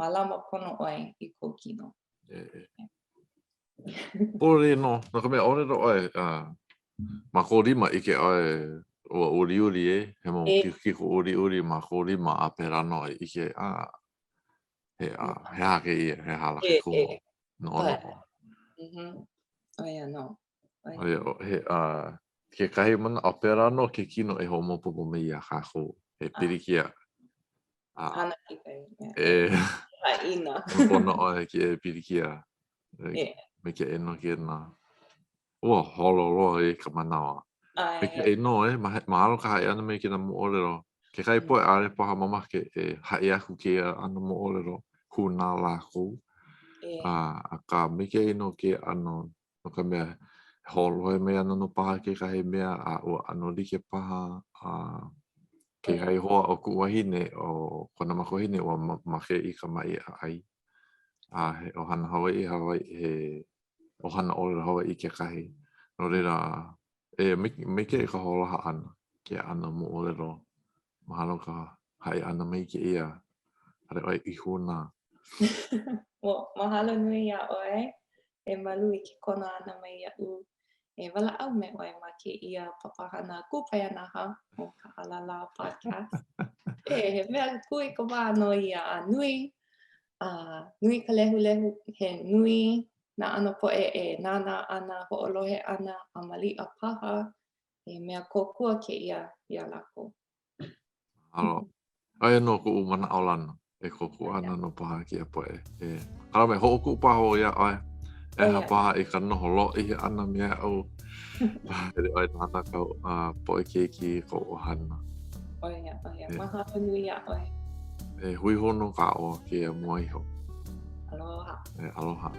mālama pono ʻoe i kou kino. E, e. Pololei nō, no ka mea, ʻōlelo ʻoe, uh, ma kō lima ʻike ʻoe ua uliuli e, he mau e. kikokiko uliuli ma kō lima a pēlā nō e ʻike, a, he, a, he aha kēia, he aha lā ke kumu, noʻonoʻo. Mm -hmm. ʻO ia nō. ʻOia, he, uh, kekahi manaʻo, pēlā nō ke kino e hoʻomaopopo mai iā kākou, he pilikia. A, Hana kekahi mea. E, Haʻina. Pono ʻoe ke pilikia. E, maikaʻi nō kēnā. Ua holo loa i ka manawa. Maikaʻi nō, e, mahalo ka haʻi ʻana mai i kēnā moʻolelo. Kekahi poʻe ʻaʻole paha mamake e haʻi aku kēia ʻano moʻolelo hūnā lākou. A, akā, maikaʻi nō kēia ʻano no ka mea, e hoʻolohe mai ana nō paha kekahi mea a ua ʻano like paha a kekahi hoa o kuʻu wahine, o kona makuahine ua make i ka maʻi ʻaʻai. A he ʻohana Hawaiʻi, Hawaiʻi, he ʻohana ʻōlelo Hawaiʻi kekahi. No laila, e, maikaʻi ka hoʻolaha ʻana, kēia ʻano moʻolelo. Mahalo ka haʻi ʻana mai i kēia, ʻaʻole ʻoe i hūnā. Well, mahalo nui iā ʻoe e Malu i ke kono ʻana mai iaʻu e walaʻau me ʻoe ma kēia papahana kūpaianaha o ka ʻAlalā Podcast. E, he mea kūikawā nō ia a nui, a nui ka lehulehu, he nui nā ʻano poʻe e nānā ana, hoʻolohe ana, a maliʻa paha, he mea kōkua kēia iā lākou. Mahalo. Aia nō kuʻu manaʻolana e kōkua ana nō paha kēia poʻe. E, kala mai, hoʻokuʻu paha wau iā ʻoe. ʻEha paha i ka noho lōʻihi ʻana me aʻu. Hele ʻoe nānā kāu uh, poʻe keiki i kou ʻohana. ʻO ia, ʻo ia. Mahalo nui iā ʻoe. E hui hou nō kākou kēia mua iho. Aloha. E, aloha.